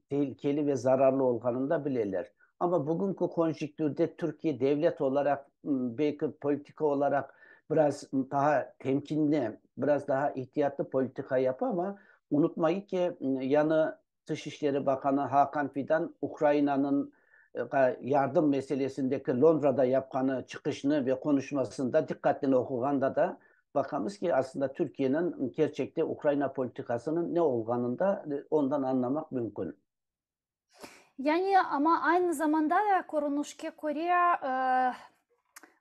tehlikeli ve zararlı olğanını da bileler. Amma bugünki konjüktürde Türkiye devlet olaraq, belki politika olaraq biraz daha temkinli, biraz daha ihtiyatlı politika yapa, amma unutmayıq ki, yañı Tış işleri baqanı Hakan Fidan Ukrainanıñ yardım meselesindeki Londrada yapqanı çıqışnı ve qonuşmasında diqqatnen oquğanda da baqamız ki, aslında Türkiyeniñ kerçekte Ukraina politikasınıñ ne olğanını da ondan añlamaq mümkün. Yani, amma aynı zamanda da körünişke köre,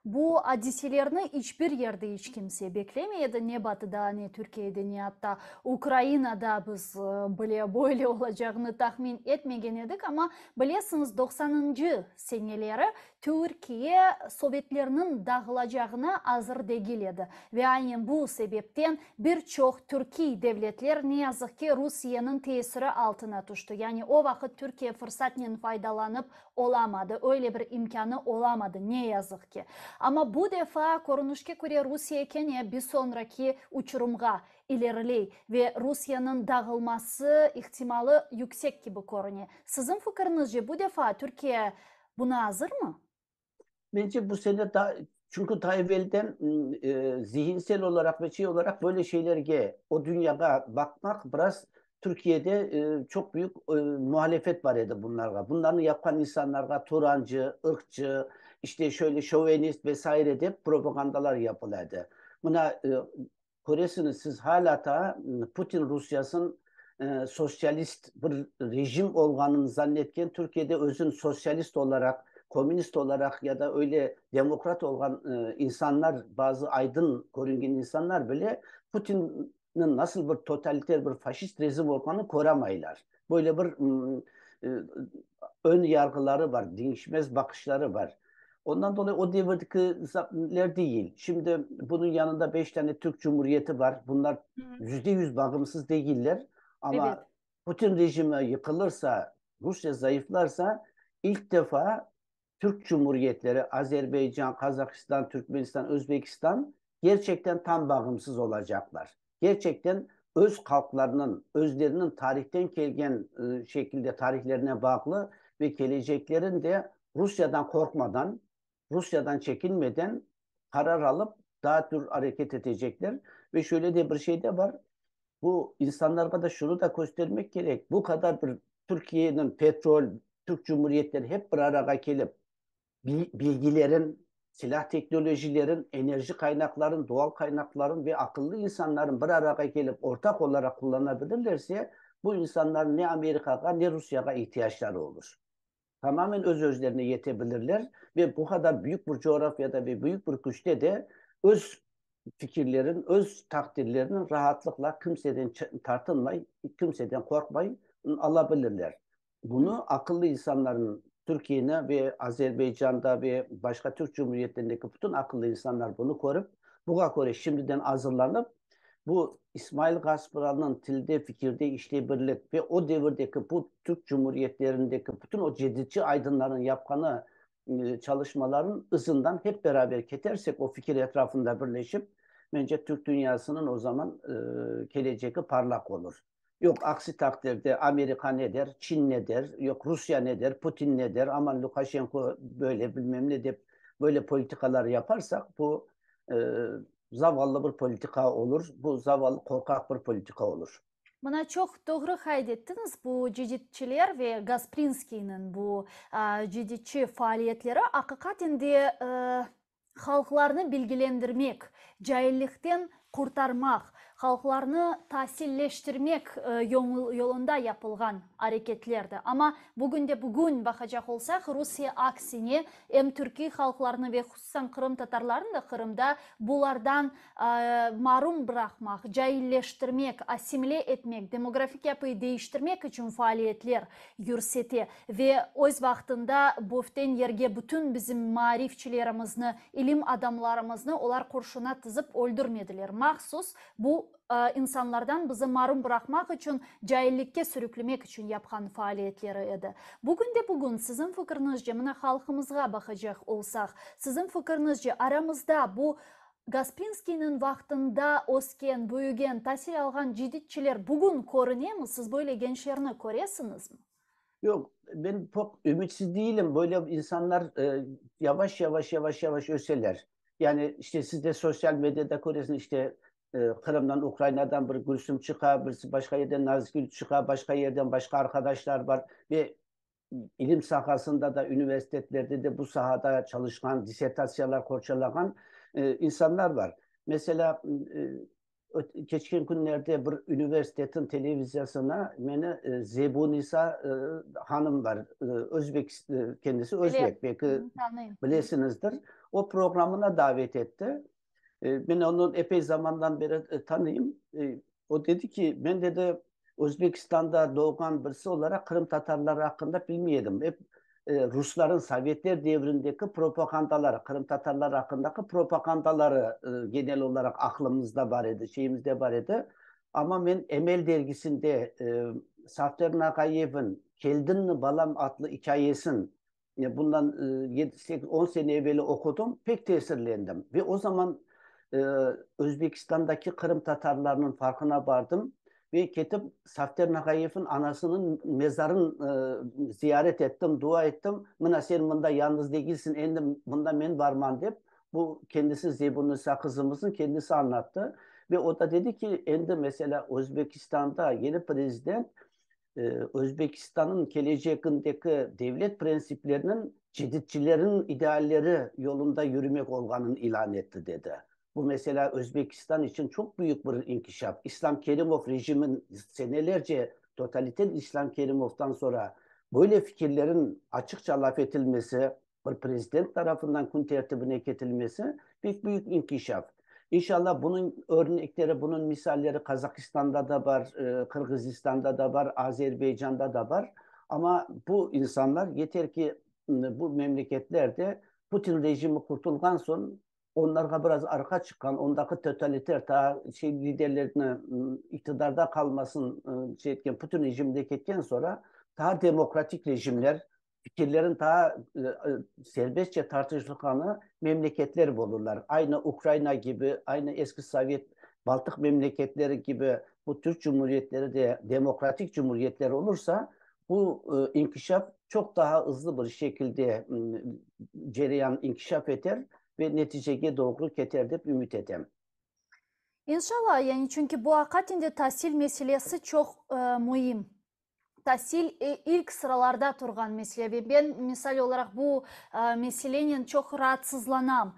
Bu adiselerni iç bir yerde iç kimse beklemey edi, ne Batıda, ne Türkiyede, ne atta Ukrainada biz bile böyle olacağını tahmin etmegen edik, amma bilesiñiz, doqsanıncı seneleri Türkiye sovetlerniñ dağılacağına azır degil edi ve aynen bu sebepten bir çoq türkiy devletler, ne yazıq ki, Rusiyeniñ tesiri altına tüşti. Yani o vaqıt Türkiye fırsatnen faydalanıp olamadı, öyle bir imkânı olamadı, ne yazıq ki. Amma bu defa, körünişke köre, Rusiye kene bir soñraki uçurımğa ileriley ve Rusiyeniñ dağılması ihtimalı yüksek kibi körüne. Siziñ fikiriñizce, bu defa Türkiye Buna azırmı? Mence bu sene da, çünki daa evelden zihinsel olaraq ve şey olaraq böyle şeylerge, o dünyağa baqmaq biraz Türkiyede çoq büyük muhalefet bar edi bunlarğa. Bunlarnı yapqan insanlarğa turancı, ırqçı, işte şöyle şovenist ve saire dep propagandalar yapıla edi. Mına Köresiñiz, siz halâ taa Putin Rusyasın sosyalist bir rejim olğanını zannetken, Türkiyede özün sosyalist olaraq, komünist olaraq ya da öyle demokrat olğan insanlar, bazı aydın körüngen insanlar bile Putinniñ nasıl bir totaliter bir faşist rejim olğanını köramaylar. Böyle bir ön yarğıları bar, deñişmez baqışları bar. Ondan dolayı o devirdikiler değil. Şimdi bunıñ yanında beş tane Türk Cumhuriyeti bar. Bunlar %100 bağımsız değiller. Ama evet. Putin rejimi yıqılırsa, Rusya zayıflarsa, ilk defa Türk Cumhuriyetleri, Azerbaycan, Kazakistan, Türkmenistan, Özbekistan gerçekten tam bağımsız olacaqlar. Gerçekten öz halqlarınıñ, özleriniñ tarihten kelgen şekilde tarihlerine bağlı ve keleceklerin de Rusyadan qorqmadan, Rusyadan çekinmeden qarar alıp, daa tür areket etecekler. Ve şöyle de bir şey de bar, bu insanlarğa da şunı da köstermek kerek, bu qadar bir Türkiyeniñ petrol, Türk cumhuriyetleri hep bir arağa kelip, bilgilerin, silah teknolojilerin, enerji qaynaqların, doğal qaynaqların ve aqıllı insanların bir arağa kelip ortaq olaraq qullanabilirlerse, bu insanların ne Amerikağa, ne Rusiyağa ihtiyacları olur. Tamamen öz-özlerine yetebilirler ve bu qadar büyük bir coğrafiyada ve büyük bir küçte de öz fikirlerin, öz taqdirlerini rahatlıqla kimseden tartınmay, kimseden qorqmay alabilirler. Bunı aqıllı insanların, Türkiyeni ve Azerbaycanda ve başqa Türk cumhuriyetlerindeki bütün aqıllı insanlar bunı körip, buña köre şimdiden azırlanıp, bu İsmail Gaspıralınıñ tilde, fikirde, işte birlik ve o devirdeki bu Türk cumhuriyetlerindeki bütün o cedidçi aydınların yapqanı çalışmaların ızından hep beraber ketersek, o fikir etrafında birleşip, mence Türk dünyasınıñ o zaman kelecegi parlaq olur. Yoq, aksi taqdirde Amerika ne der, Çin ne der, yoq, Rusya ne der, Putin ne der, aman Lukaşenko böyle bilmem ne dep böyle politikalar yaparsaq, bu zavallı bir politika olur, bu zavallı qorqaq bir politika olur. Mına çoq doğru qayd ettiñiz, bu ceditçiler ve Gasprinskiyniñ bu ceditçi faaliyetleri aqiqaten de halqlarnı bilgilendirmek, caillikten qurtarmaq, halqlarnı tasilleştirmek yolunda yapılğan areketlerdi. Amma bugünde-bugün baqacaq olsaq, Rusiye aksine, em türkiy halqlarnı ve hususan qırımtatarlarnı da Qırımda bulardan marum bıraqmaq, cailleştirmek, assimile etmek, demografik yapıyı değiştirmek içün faaliyetler yürsete ve öz vaqtında böften yerge bütün bizim maarifçilerimizni, ilim adamlarımıznı olar qurşuna tizip öldürmediler. Mahsus bu insanlardan bizi marum bıraqmaq içün, caillikke sürüklemek içün yapqan faaliyetleri edi. Bugün de bugün siziñ fikriñizce, mına halqımızğa baqacaq olsaq, siziñ fikriñizce aramızda bu Gasprinskiyniñ vaqtında ösken, büyügen, tasil alğan ceditçiler bugün körünemi, siz böyle gençlerni köresiñizmi? Yoq, men pek ümütsiz değilim. Böyle insanlar yavaş yavaş, yavaş yavaş öseler. Yani işte siz de sosyal medyada köresiñiz, işte Qırımdan, Ukrainadan bir Gülsüm çıqa, birisi başqa yerden Nazgül çıqa, başqa yerden başqa arqadaşlar bar ve ilim sahasında da, üniversitetlerde de bu sahada çalışqan, dissertatsiyalar qorçalağan insanlar bar. Meselâ, Keçken künlerde bir üniversitetin televiziyasına meni Zebunisa hanım bar, özbek, kendisi özbek, belki bilesiñizdir, o programına davet etti. Men onı epey zamandan beri tanıyım. O dedi ki, men, dedi, Özbekistanda doğğan birisi olaraq qırımtatarlar aqqında bilmey edim. Ep rusların sovetler devrindeki propagandaları, qırımtatarlar aqqındaki propagandaları genel olaraq aqlımızda bar edi, şeyimizde bar edi. Amma men Emel dergisinde Safter Nağayevniñ Keldiñmi, balam adlı ikâyesin bundan yedi, sekiz, on sene eveli oqudım, pek tesirlendim. Ve o zaman Özbekistandaki qırımtatarlarnıñ farqına bardım ve ketip Safter Nağayevniñ anasınıñ mezarın ziyaret ettim, dua ettim. Mına sen mında yalnız degilsiñ, endi mında men barman dep, bu kendisi Zebunisa qızımıznıñ kendisi añlattı. Ve o da dedi ki, endi meselâ Özbekistanda yeni prezident Özbekistannıñ kelecegindeki devlet prensipleriniñ ceditçilerniñ idealleri yolunda yürümek olğanını ilân etti, dedi. Bu, meselâ, Özbekistan içün çoq büyük bir inkişaf. İslam Kerimov rejimin senelerce totaliter İslam Kerimovdan soñra böyle fikirlerin açıqça laf etilmesi, bir prezident tarafından kün tertibine ketilmesi pek büyük inkişaf. İnşallah, bunıñ örnekleri, bunıñ misalleri Qazahistanda da bar, Qırğızistanda da bar, Azerbaycanda da bar. Amma bu insanlar yeter ki, bu memleketlerde Putin rejimi qurtulğan soñ, onlarğa biraz arqa çıqqan, ondaki totaliter taa şey liderlerni iqtidarda qalmasın şey etken Putin rejiminde ketken soñra, taa demokratik rejimler, fikirlerin taa serbestçe tartışılğanı memleketler bolurlar. Aynı Ukraina kibi, aynı eski Sovet, Baltıq memleketleri kibi bu Türk cumhuriyetleri de demokratik cumhuriyetler olursa, bu inkişaf çoq daha ızlı bir şekilde cereyan inkişaf eter ve neticege doğru keter dep ümüt etem. İnşallah, yani çünki bu aqaten de tasil meselesi çoq müim. Tasil ilk sıralarda turğan mesele ve ben, misal olaraq, bu meselenen çoq raatsızlanam.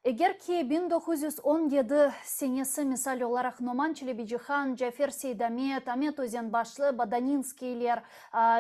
Eger ki 1917 senesi, misal olaraq, Noman Çelebicihan, Cafer Seydamet, Amet Özenbaşlı, Badaninskiyler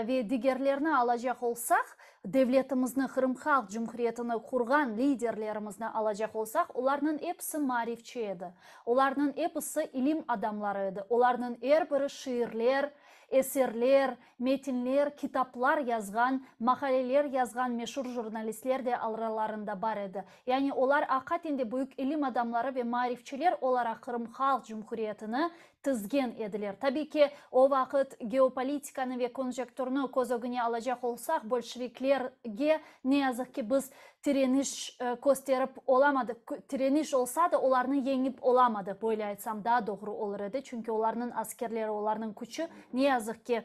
ve digerlerni alacaq olsaq, devletimizni, Qırım Halq Cumhuriyetini qurğan liderlerimizni alacaq olsaq, olarnıñ episi maarifçi edi, olarnıñ episi ilim adamları edi, olarnıñ er biri şiirler, Eserler, metinler, kitaplar yazğan, maqaleler yazğan meşur jurnalistler de alralarında bar edi. Yani olar aqaten de büyük ilim adamları ve maarifçiler olaraq Qırım Halq Cumhuriyetini tizgen ediler. Tabiy ki, o vaqıt geopolitikanı ve konjekturnı köz ögüne alacaq olsaq, bolşeviklerge, ne yazıq ki, biz tireniş kösterip olamadıq, tireniş olsa da, olarnı yeñip olamadıq, böyle aytsam daa doğru olur edi, çünki olarnıñ askerleri, olarnıñ küçü, ne yazıq ki,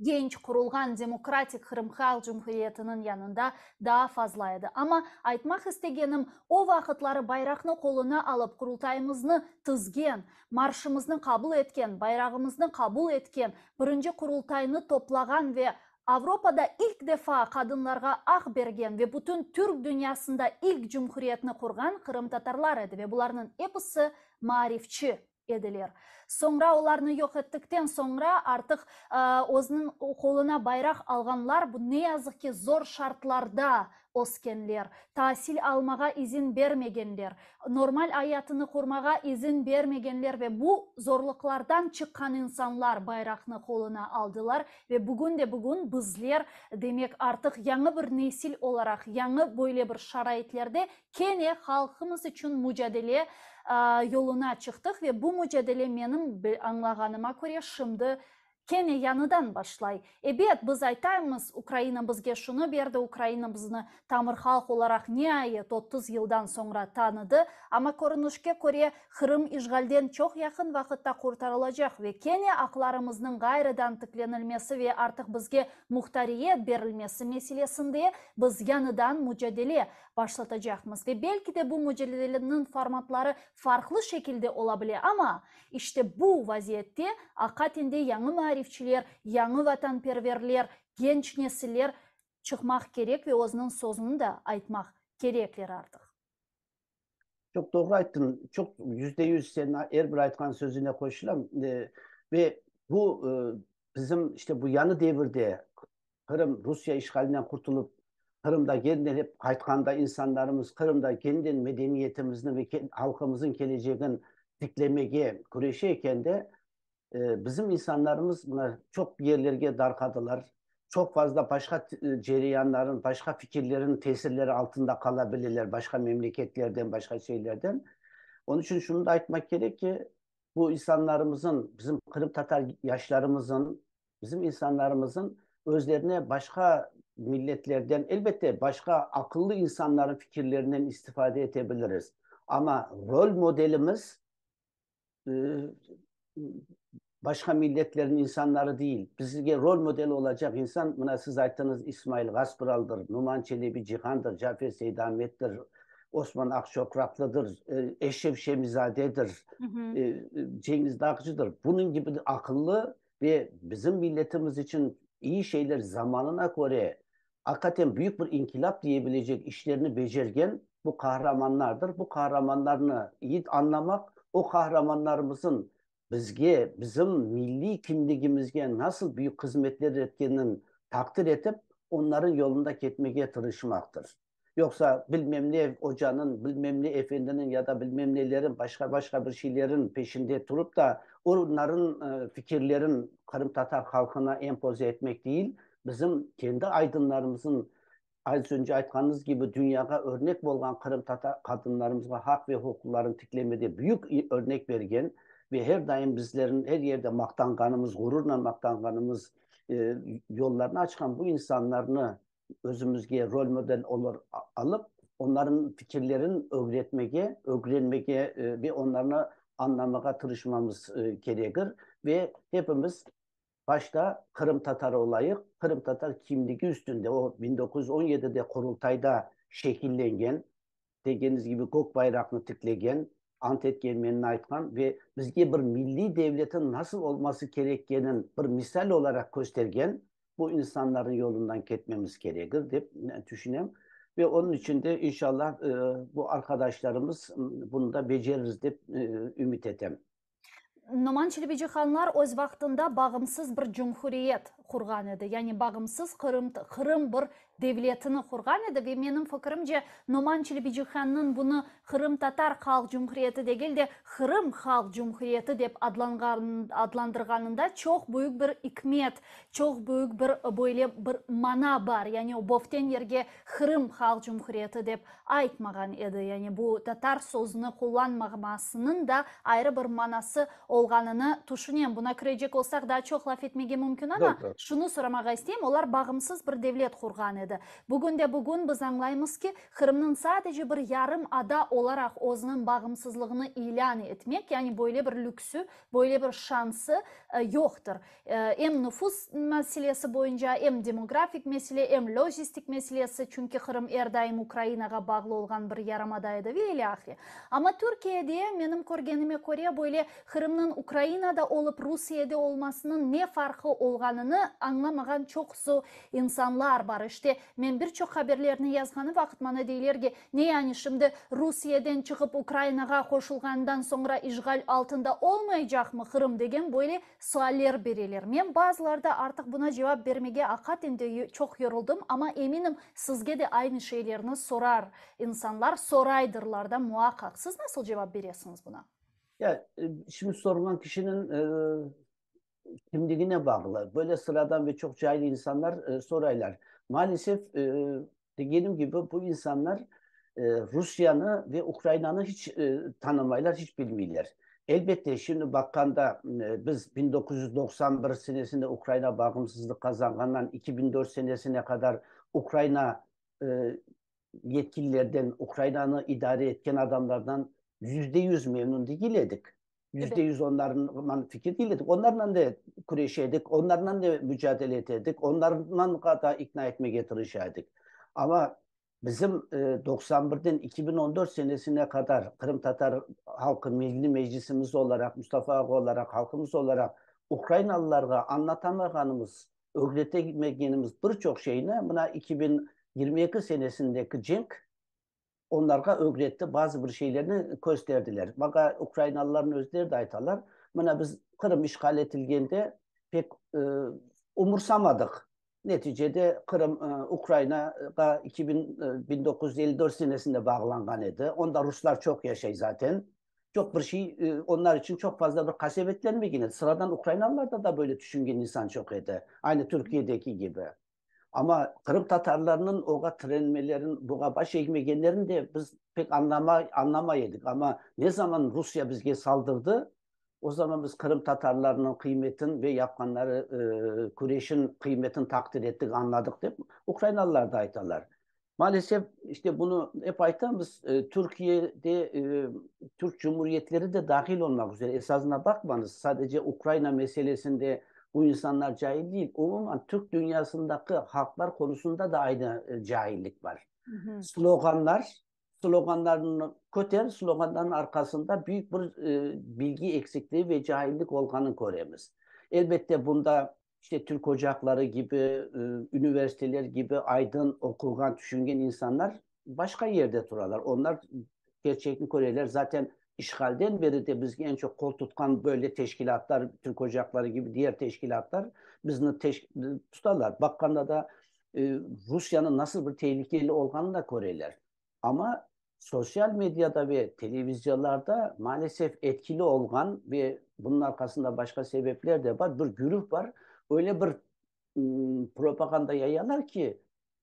genç qurulğan demokratik Qırım Halq Cumhuriyetiniñ yanında daa fazla edi. Amma aytmaq istegenim, o vaqıtları bayraqnı qoluna alıp, Qurultayımıznı tizgen, marşımıznı qabul etken, bayrağımıznı qabul etken, birinci Qurultaynı toplağan ve Avropada ilk defa qadınlarğa aq bergen ve bütün türk dünyasında ilk cumhuriyetni qurğan qırımtatarlar edi ve bularnıñ episi maarifçi ediler. Soñra olarnı yoq ettikten soñra artıq özüniñ qoluna bayraq alğanlar bu ne yazıq ki zor şartlarda öskenler, tasil almağa izin bermegenler, normal ayatını qurmağa izin bermegenler ve bu zorluqlardan çıqqan insanlar bayraqnı qoluna aldılar ve bugün de bugün bizler, demek, artıq yañı bir nesil olaraq, yañı böyle bir şaraitlerde kene halqımız içün mucadele yoluna çıqtıq ve bu mucadele menim añlağanıma köre şimdi Kene yañıdan başlay. Ebet, biz aytaymız, Ukraina bizge şunı berdi, Ukraina bizni tamır halq olaraq niayet 30 yıldan soñra tanıdı, amma körünişke köre, Qırım işğalden çoq yaqın vaqıtta qurtarılacaq ve kene aqlarımıznıñ ğayrıdan tiklenilmesi ve artıq bizge muhtariyet berilmesi meselesinde biz yañıdan mucadele başlatacaqmız. Ve belki de bu mucadeleniñ formatları farqlı şekilde ola bile, amma İşte bu vaziyette aqaten de yañı maarifçiler, yañı vatanperverler, genç nesiller çıqmaq kerek ve özüniñ sözüni de aytmaq kerekler artıq. Çoq doğru ayttın. Çoq %100 senin er bir aytqan sözüne qoşulam. Ve bu bizim işte bu yañı devirde Qırım Rusiye işğalinden qurtulıp, Qırımda kenden hep qaytqanda insanlarımız Qırımda kenden medeniyetimizni ve halqımızın kelecegin tiklemege küreşe ekende, bizim insanlarımız mına çoq yerlerge darqadılar, çoq fazla başqa cereyanların, başqa fikirlerin tesirleri altında qala bileler, başqa memleketlerden, başqa şeylerden. Onıñ içün şunı da aytmaq kerek ki, bu insanlarımızın, bizim qırımtatar yaşlarımızın, Bizim insanlarımızın özlerine başqa milletlerden, elbette, başqa aqıllı insanların fikirlerinden istifade ete biliriz. Amma rol modelimiz başqa milletlerin insanları değil. Bizge rol model olacaq insan, mına siz ayttıñız, İsmail Gaspraldır, Numan Çelebi Cihandır, Cafer Seydamettir, Osman Aqçoqraqlıdır, Eşref Şemizadedir, Cengiz Dağcıdır. Bunıñ kibi aqıllı Ve bizim milletimiz içün iyi şeyler zamanına köre aqaten büyük bir inkilâp diyebilecek işlerni becergen bu qahramanlardır. Bu qahramanlarnı iyi añlamaq, o qahramanlarımızın bizge, bizim milliy kimligimizge nasıl büyük hızmetler etkenin taqdir etip, onların yolunda ketmege tırışmaqtır. Yoqsa bilmem ne ocanıñ, bilmem ne efendiniñ ya da bilmem nelerin, başqa-başqa bir şeylerin peşinde turıp da, onların fikirlerin qırımtatar halqına empoze etmek değil, bizim kendi aydınlarımızın, az önce aytqanıñız kibi, dünyağa örnek bolğan qırımtatar qadınlarımızğa haq ve huquqlarını tiklemede büyük örnek bergen ve her daim bizlerin her yerde maqtanğanımız, ğururla maqtanğanımız yollarnı açqan bu insanlarnı özümizge rol model olar alıp, onların fikirlerin ögretmege, ögrenmege ve onlarnı añlamağa tırışmamız kerekir. Ve hepimiz başta qırımtatar olayıq, qırımtatar kimligi üstünde, o 1917-de Qurultayda şekillengen, degeniz kibi kök bayraqnı tiklegen, ant etkenmenni aytqan ve bizge bir milliy devletin nasıl olması kerekkenin bir misal olaraq köstergen bu insanların yolundan ketmemiz kerekir, dep tüşünem. Ve onıñ içün de, inşallah, bu arqadaşlarımız bunı da beceririz, dep ümüt etem. Noman Çelebicihanlar öz vaqtında bağımsız bir cumhuriyet qurğan edi, yani bağımsız Qırım, Qırım bir devletini qurğan edi ve menim fikirimce, Noman Çelebicihannıñ bunı Qırımtatar Halq Cumhuriyeti degil de, Qırım Halq Cumhuriyeti dep adlandırğanında çoq büyük bir ikmet, çoq büyük bir böyle bir mana bar, yani o böften yerge Qırım Halq Cumhuriyeti dep aytmağan edi, yani bu tatar sözüni qullanmağmasınıñ da ayrı bir manası olğanını tüşünem. Buna kirecek olsaq, daa çoq laf etmege mümkün, amma şunı soramağa isteyim, olar bağımsız bir devlet qurğan edi. Bugün de bugün biz añlaymız ki, Qırımnıñ sadece bir yarım ada olaraq özüniñ bağımsızlığını ilân etmek, yani böyle bir lüksü, böyle bir şansı yoqtır. Em nufus meselesi boyunca, em demografik mesele, em lojistik meselesi, çünki Qırım er daim Ukrainağa bağlı olğan bir yarımada edi ve ilâhre. Amma Türkiyede, menim körgenime köre, böyle Qırımnıñ Ukrainada olıp Rusiyede olmasınıñ ne farqı olğanını añlamağan çoqusı insanlar bar. İşte, men bir çoq haberlerni yazğanı vaqıt maña deyler ki, ne yani şimdi Rusiyeden çıqıp Ukrainağa qoşulğandan soñra işğal altında olmaycaqmı Qırım degen böyle Sualler bereler. Men bazılarda artıq buna cevap bermege aqaten de çoq yoruldım, amma eminim, sizge de aynı şeylerni sorar insanlar, soraydırlar da muaqqaq. Siz nasıl cevap beresiñiz buna? Ya, şimdi sorğan kişiniñ kimligine bağlı. Böyle sıradan ve çoq cahil insanlar soraylar. Maalesef, degenim kibi, bu insanlar Rusiyanı ve Ukrainanı hiç tanımaylar, hiç bilmeyler. Elbette, şimdi baqqanda, biz 1991 senesinde Ukraina bağımsızlıq qazanğandan 2004 senesine qadar Ukraina yetkililerden, Ukrainanı idare etken adamlardan %100 memnun degil edik. %100 onlarınman fikir değil edik. Onlarla da küreşe edik, onlarla da mücadele ete edik, onlarla da ikna etmege tırışa edik. Amma bizim 91-den 2014 senesine qadar Qırımtatar halqı Milli Meclisimiz olaraq, Mustafa ağa olaraq, halqımız olaraq ukrainalılarğa añlatamağanımız, ögretemegenimiz bir çoq şeyni mına 2022 senesindeki cenk. Onlarğa ögretti, bazı bir şeylerni kösterdiler. Maña ukrainalılarnıñ özleri de aytalar, mına biz Qırım işğal etilgende pek umursamadıq. Neticede Qırım Ukrainağa 1954 senesinde bağlanğan edi. Onda ruslar çoq yaşay zaten. Çoq bir şey, onlar içün çoq fazla bir qasevetlenmegen edi. Sıradan ukrainalılarda da böyle tüşüngen insan çoq edi. Aynı Türkiyedeki kibi. Amma qırımtatarlarnıñ oğa tirenmelerin, buğa baş egmegenlerini de biz pek añlamay, añlamay edik. Amma ne zaman Rusya bizge saldırdı, o zaman biz qırımtatarlarnıñ qıymetin ve yapqanları küreşin qıymetin taqdir ettik, añladıq, dep ukrainalılar da aytalar. Maalesef, işte bunı ep aytamız, Türkiyede Türk cumhuriyetleri de dahil olmaq üzere, esasına baqmañız, sadece Ukraina meselesinde bu insanlar cahil değil, umuman Türk dünyasındaki halqlar konusunda da aynı cahillik bar. Sloganlar, sloganlarnı köter, sloganların arqasında büyük bir bilgi eksikliği ve cahillik olğanın köremiz. Elbette bunda İşte Türk ocaqları kibi, üniversiteler kibi aydın, oquğan, tüşüngen insanlar başqa yerde turalar. Onlar kerçekni köreler. Zaten işğalden beri de bizge eñ çoq qol tutqan böyle teşkilâtlar, Türk ocaqları kibi diğer teşkilâtlar bizni tutalar. Baqqanda da Rusyanıñ nasıl bir tehlikeli olğanını da köreler. Amma sosyal mediada ve televiziyalarda maalesef etkili olğan ve bunıñ arqasında başqa sebepler de bar, bir gürüh bar, öyle bir propaganda yayalar ki,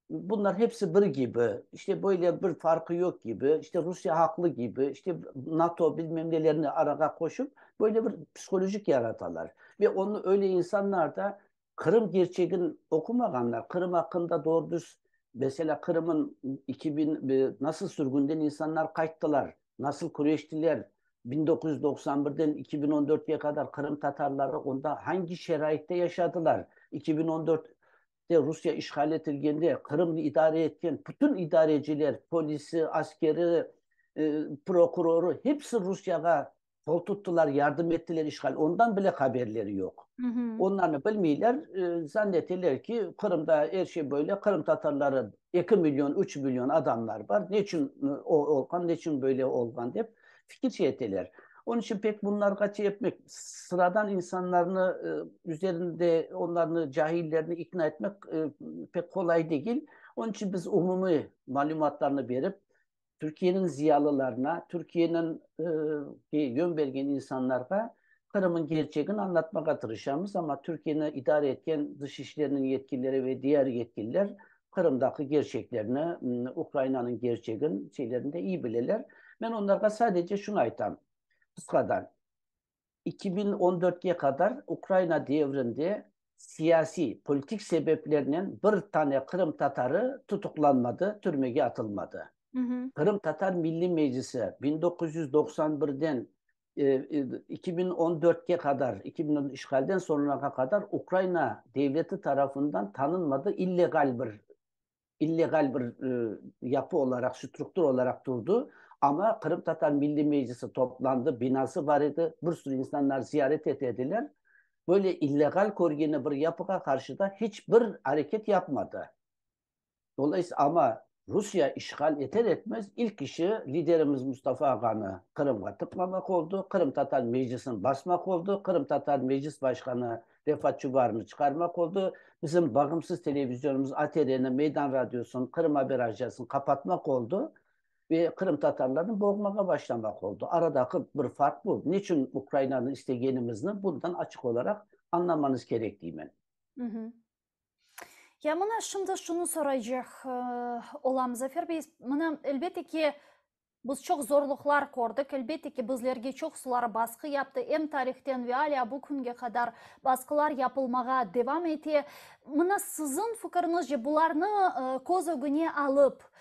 bunlar hepsi bir kibi, işte böyle bir farqı yoq kibi, işte Rusiye haqlı kibi, işte NATO bilmem nelerni arağa qoşıp, böyle bir psiholojik yaratalar. Ve onı öyle insanlar da Qırım gerçegin oqumağanlar, Qırım aqqında doğru düz, meselâ, Qırımın 2000 nasıl sürgünden insanlar qayttılar, nasıl küreştiler, 1991-den 2014-ge qadar Qırım tatarları onda hangi şaraitte yaşadılar, 2014-te Rusiye işğal etilgende Qırımnı idare etken bütün idareciler, polisi, askeri, prokurorı, hepsi Rusiyağa Qol tuttılar, yardım ettiler işğal. Ondan bile haberleri yoq. Onlarnı bilmeyler, zanneteler ki, Qırımda er şey böyle, qırımtatarları 2 million, 3 million adamlar bar, neçün o olğan, neçün böyle olğan dep fikir eteler. Onıñ içün pek bunlarğa şey etmek, sıradan insanlarnı üzerinde onlarnı, cahillerni ikna etmek pek qolay degil. Onıñ içün biz umumiy malümatlarnı berip, Türkiyeniñ ziyalılarına, Türkiyeniñ yön bergen insanlarğa Qırım'ın gerçegini añlatmağa tırışamız, amma Türkiyeni idare etken dış işleriniñ yetkilileri ve diğer yetkililer Qırımdaki gerçeklerni, Ukrainanıñ gerçegin, şeylerini de iyi bileler. Men onlarğa sadece şunı aytam, qısqadan. 2014-ge qadar Ukraina devrinde siyasiy, politik sebeplernen bir tane qırımtatarı tutuqlanmadı, türmege atılmadı. Qırımtatar Milliy Meclisi 1991-den 2014-ke qadar, 2014 işğalden soñrağa qadar Ukraina devleti tarafından tanınmadı, illegal bir illegal bir yapı olaraq, struktura olaraq turdı, amma Qırımtatar Milliy Meclisi toplandı, binası bar edi, bir sürü insanlar ziyaret ete ediler. Böyle illegal körgeni bir yapığa qarşı da hiç bir areket yapmadı. Dolayısıyla, amma Rusiye işğal eter etmez ilk işi liderimiz Mustafa ağanı Qırımğa tıqmamaq oldı, Qırımtatar Meclisini basmaq oldı, Qırımtatar Meclis başqanı Refat Çubarovnı çıqarmaq oldı, bizim bağımsız televizyonımız ATRni, Meydan radiosını, Qırım Haber Ajansını qapatmaq oldı ve qırımtatarlarnı boğmağa başlamaq oldı. Aradaki bir farq bu. Neçün Ukrainanı istegenimizni bundan açıq olaraq añlamanız kerek deymen. Ya mına şimdi şunı soraycaq olam, Zafer bey, mına elbette ki, biz çoq zorluqlar kördik, elbette ki, bizlerge çoqsuları basqı yaptı, em tarihten ve alâ bu künge qadar basqılar yapılmağa devam ete. Mına siziñ fikiriñizce, bularnı köz ögüne alıp,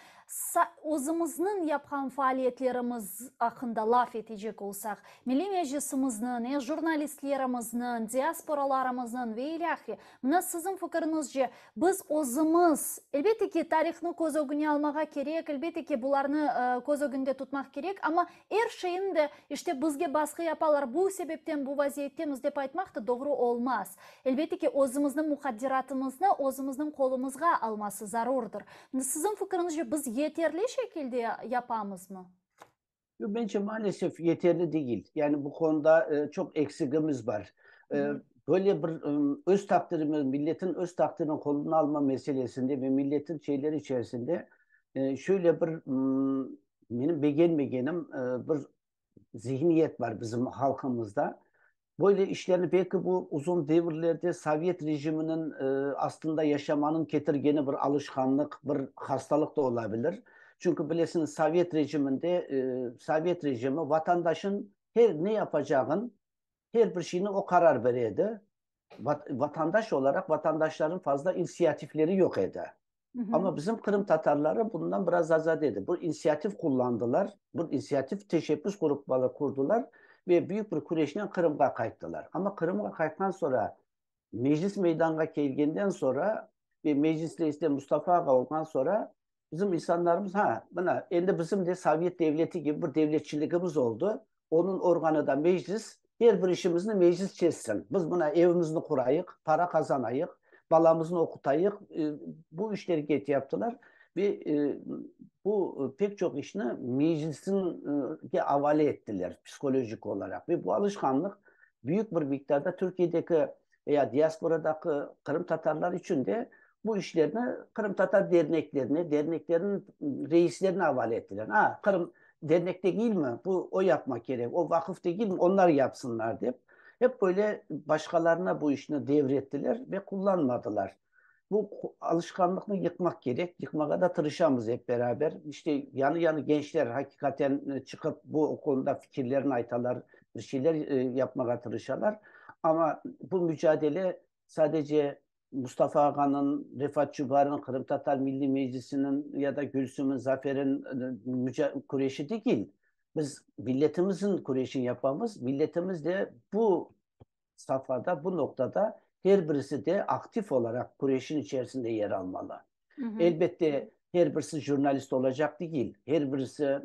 Özümizniñ yapqan faaliyetlerimiz aqqında laf etecek olsaq, Milliy Meclisimizniñ, jurnalistlerimizniñ, diasporalarımıznıñ ve ilâhre, mına siziñ fikiriñizce, biz özümiz, elbette ki, tarihnı köz ögüne almağa kerek, elbette ki, bularnı köz ögünde tutmaq kerek, amma er şeyni de, işte, bizge basqı yapalar, bu sebepten bu vaziyettemiz dep aytmaq da doğru olmaz. Elbette ki, özümizniñ muqadderatımıznı özümizniñ qolumızğa alması zarurdır. Siziñ fikiriñizce, biz Yeterli şekilde yapamızmı? Yoq, bence maalesef yeterli degil. Yani bu konuda çoq eksigimiz bar. Böyle bir öz taqdirimiz, milletin öz taqdirini qoluna alma meselesinde ve milletin şeyleri içerisinde şöyle bir menim begenmegenim bir zihniyet bar bizim halqımızda. Böyle işlerni belki bu uzun devirlerde sovyet rejiminiñ astında yaşamanıñ ketirgeni bir alışqanlıq, bir hastalıq da olabilir. Çünki bilesiñiz, sovyet rejiminde, sovyet rejimi vatandaşın her ne yapacağın, her bir şeyni o qarar bere edi. Vatandaş olaraq vatandaşların fazla inisiatifleri yoq edi. Amma bizim qırımtatarları bundan biraz azat edi. Bir inisiativ qullandılar, bir inisiativ teşebbüs gruppaları qurdular ve büyük bir küreşnen Qırımğa qayttılar. Amma Qırımğa qaytqan soñra, Meclis meydanğa kelgenden soñra ve Meclis reisi de Mustafa ağa olğan soñra, bizim insanlarımız, ha, mına, endi bizim de Sovyet devleti kibi bir devletçiligimiz oldı, onıñ organı da Meclis, er bir işimizni Meclis çezsin. Biz mına evimizni qurayıq, para qazanayıq, balamıznı oqutayıq, bu işlerge yaptılar ve bu pek çoq işni Meclisge avale ettiler psiholojik olaraq. Ve bu alışqanlıq büyük bir miqdarda Türkiyedeki veya diasporadaki qırımtatarlar içün de bu işlerni qırımtatar derneklerine, derneklerniñ reislerine avale ettiler. A, Qırım dernek degilmi, bu o yapmaq kerek, o vaqıf degilmi, onlar yapsınlar dep, hep böyle başqalarına bu işni devrettiler ve qullanmadılar. Bu alışqanlıqnı yıqmaq kerek, yıqmağa da tırışamız hep beraber. İşte, yañı-yañı gençler haqiqaten çıqıp bu konuda fikirlerini aytalar, bir şeyler yapmağa tırışalar. Amma bu mücadele sadece Mustafa ağanıñ, Refat Çubarnıñ, Qırımtatar Milliy Meclisiniñ ya da Gülsüm'in, Zafer'in küreşi degil. Biz milletimizin küreşini yapamız, milletimiz de bu safhada, bu noqtada her birisi de aktif olaraq küreşin içerisinde yer almalı. Elbette, her birisi jurnalist olacaq degil, her birisi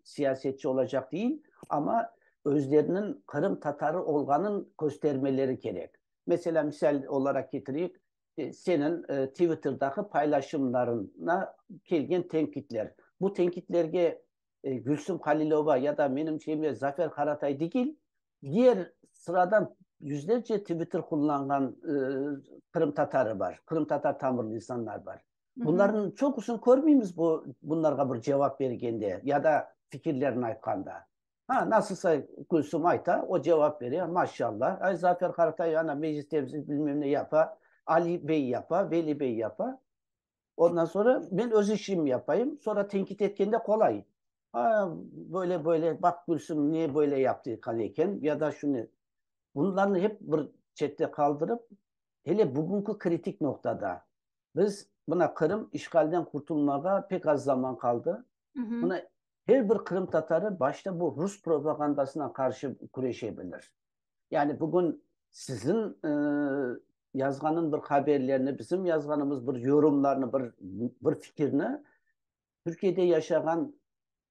siyasetçi olacaq değil, amma özleriniñ Qırım tatarı olğanın köstermeleri kerek. Meselâ, misal olaraq ketireyik, seniñ Twitter'daki paylaşımlarına kelgen teñkitler. Bu teñkitlerge Gülsüm Halilova ya da menim şeyimle Zafer Karatay degil, diğer sıradan yüzlerce Twitter qullanğan qırımtatarı bar, qırımtatar tamırlı insanlar bar. Bunlarnıñ çoqusını körmeymiz bu bunlarğa bir cevap bergende ya da fikirlerini aytqanda. Ha, nasılsa Gülsüm ayta, o cevap bere, maşallah. Ay, Zafer Karatay ana meclis temsilcisi bilmem ne yapa, Ali bey yapa, Veli bey yapa. Ondan sonra men öz işimni yapayım, sonra tenkit etkende qolay. Ha, böyle, böyle, baq Gülsüm niye böyle yaptı eken, ya da şunı. Bunlarnı hep bir çette qaldırıp, hele bugünki kritik noqtada biz, mına Qırım işğalden qurtulmağa pek az zaman qaldı. Mına her bir qırımtatarı başta bu rus propagandasına qarşı küreşe bilir. Yani bugün siziñ yazğanıñ bir haberlerni, bizim yazğanımız bir yorumlarnı, bir bir fikirni Türkiyede yaşağan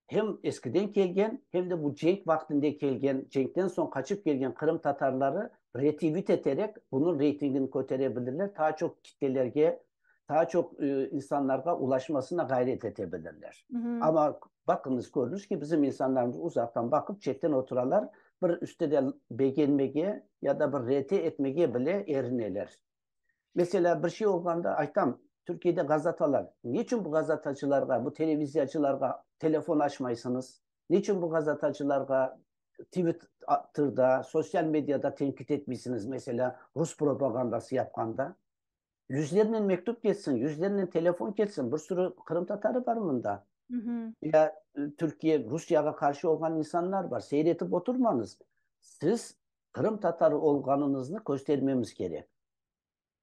hem eskiden kelgen, hem de bu cenk vaqtında kelgen, cenkten soñ qaçıp kelgen qırımtatarları retivit eterek bunıñ reytingini kötere bilirler, taa çoq kitlelerge, taa çoq insanlarğa ulaşmasına ğayret ete bilirler. Amma baqıñız, körüñiz ki, bizim insanlarımız uzaqtan baqıp, çetten oturalar, bir üstede begenmege ya da bir RT etmege bile erineler. Meselâ, bir şey olğanda aytam, Türkiyede gazetalar, niçün bu gazetacılarğa, bu televiziyacılarğa telefon açmaysıñız? Niçün bu gazetacılarğa Twitterda, sosyal mediada tenkit etmeysiñiz, meselâ, rus propagandası yapqanda? Yüzlernen mektüp ketsin, yüzlernen telefon ketsin, bir sürü qırımtatarı bar mında. Ya Türkiye, Rusiyağa qarşı olğan insanlar bar. Seyir etip oturmañız. Siz qırımtatarı olğanıñıznı köstermemiz kerek.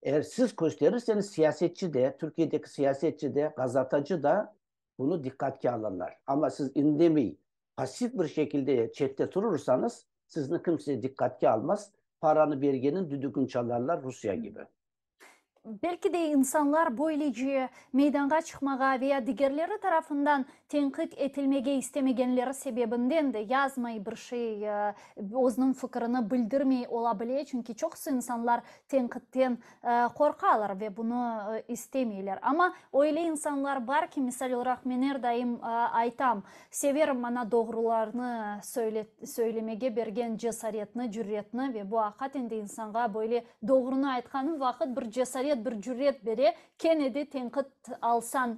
Eğer siz kösterirseniz, siyasetçi de, Türkiyedeki siyasetçi de, gazatacı da bunı diqqatke alırlar. Amma siz indemey, passiv bir şekilde çette turursañız, sizni kimse diqqatke almaz, paranı bergeniñ düdügün çalarlar, Rusiya kibi. Belki de insanlar böylece meydanğa çıqmağa veya digerleri tarafından tenqit etilmege istemegenleri sebebinden de yazmay bir şey, özüniñ fikirini bildirmey ola bile, çünki çoqusı insanlar tenqitten qorqalar ve bunı istemeyler. Amma öyle insanlar bar ki, misal olaraq, men er daim aytam, severim maña doğrularnı söylemege bergen cesaretni, cüretni ve bu aqaten de insanğa böyle Doğrunı aytqanım vaqıt bir cesaret, bir cüret bere, kene de tenqit alsañ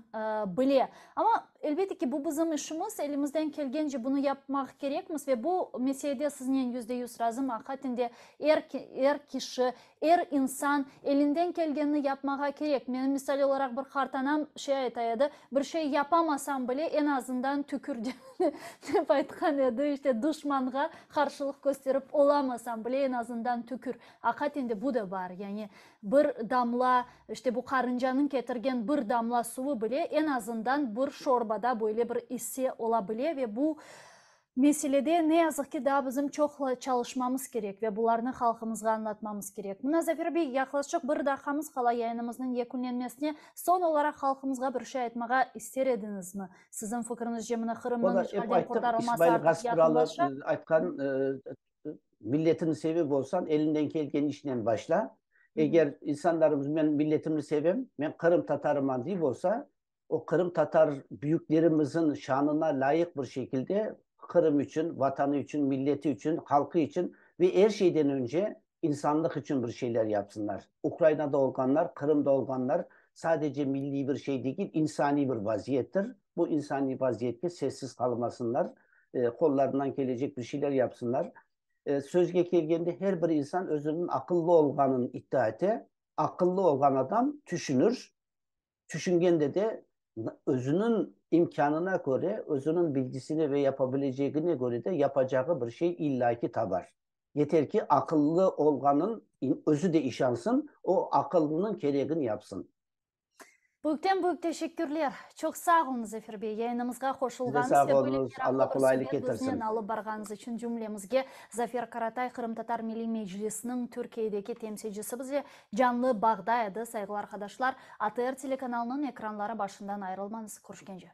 bile. Amma, elbette ki, bu bizim işimiz, elimizden kelgence bunı yapmaq kerekmiz ve bu meselede siznen 100% razım, aqiqaten de er, er kişi, er insan elinden kelgenini yapmağa kerek. Menim, misal olaraq, bir qartanam şey ayta edi, bir şey yapamasam bile, eñ azından tükür dep aytqan edi, işte, duşmanğa qarşılıq kösterip olamasam bile, eñ azından tükür. Aqiqaten de bu da bar, yani bir damla, işte bu qarıncanıñ ketirgen bir damla suvı bile eñ azından bir şorbada böyle bir isse ola bile ve bu meselede ne yazıq ki daa bizim çoq çalışmamız kerek ve bularnı halqımızğa añlatmamız kerek. Mına, Zafer bey, yaqlaşıq bir daqqamız qala yayınımıznıñ yekünlenmesine, soñ olaraq halqımızğa bir şey aytmağa ister ediñizmi? Siziñ fikriñizce mına Qırımnıñ işğalden qurtarılması artıq yaqınlaşa? Aytqan Milletini sevip olsan, elinden kelgen işnen başla. Eger insanlarımız men milletimni sevem, men Qırım tatarıman deyip olsa, o Qırım tatar büyüklerimizin şanına lâyıq bir şekilde Qırım içün, Vatanı içün, milleti içün, halqı içün ve er şeyden önce insanlıq içün bir şeyler yapsınlar. Ukrainada olğanlar, Qırımda olğanlar sadece milliy bir şey degil, insaniy bir vaziyettir. Bu insaniy vaziyetke sessiz qalmasınlar. Qollarından kelecek bir şeyler yapsınlar. Sözge kelgende her bir insan özüniñ aqıllı olğanın iddia ete. Aqıllı olğan adam tüşünir. Tüşüngende de özüniñ imkânına köre, özüniñ bilgisine ve yapabilecegine köre de yapacağı bir şey illâki tabar. Yeter ki, aqıllı olğanın özü de işansın, o aqıllınıñ keregini yapsın. Büyükten büyük teşekkürler. Çoq sağ oluñ, Zafer bey, yayınımızğa Siz de qoşulğanıñız sağ ve böyle oluñız. meraqlı Allah bir qolaylıq subet ketirsin. biznen alıp barğanıñız içün cümlemizge. Zafer Karatay, Qırımtatar Milliy Meclisiniñ Türkiyedeki temsilcisi bizle canlı bağda edi. Sayğılı arqadaşlar, ATR telekanalınıñ ekranları başından ayırılmañız. Körüşkence.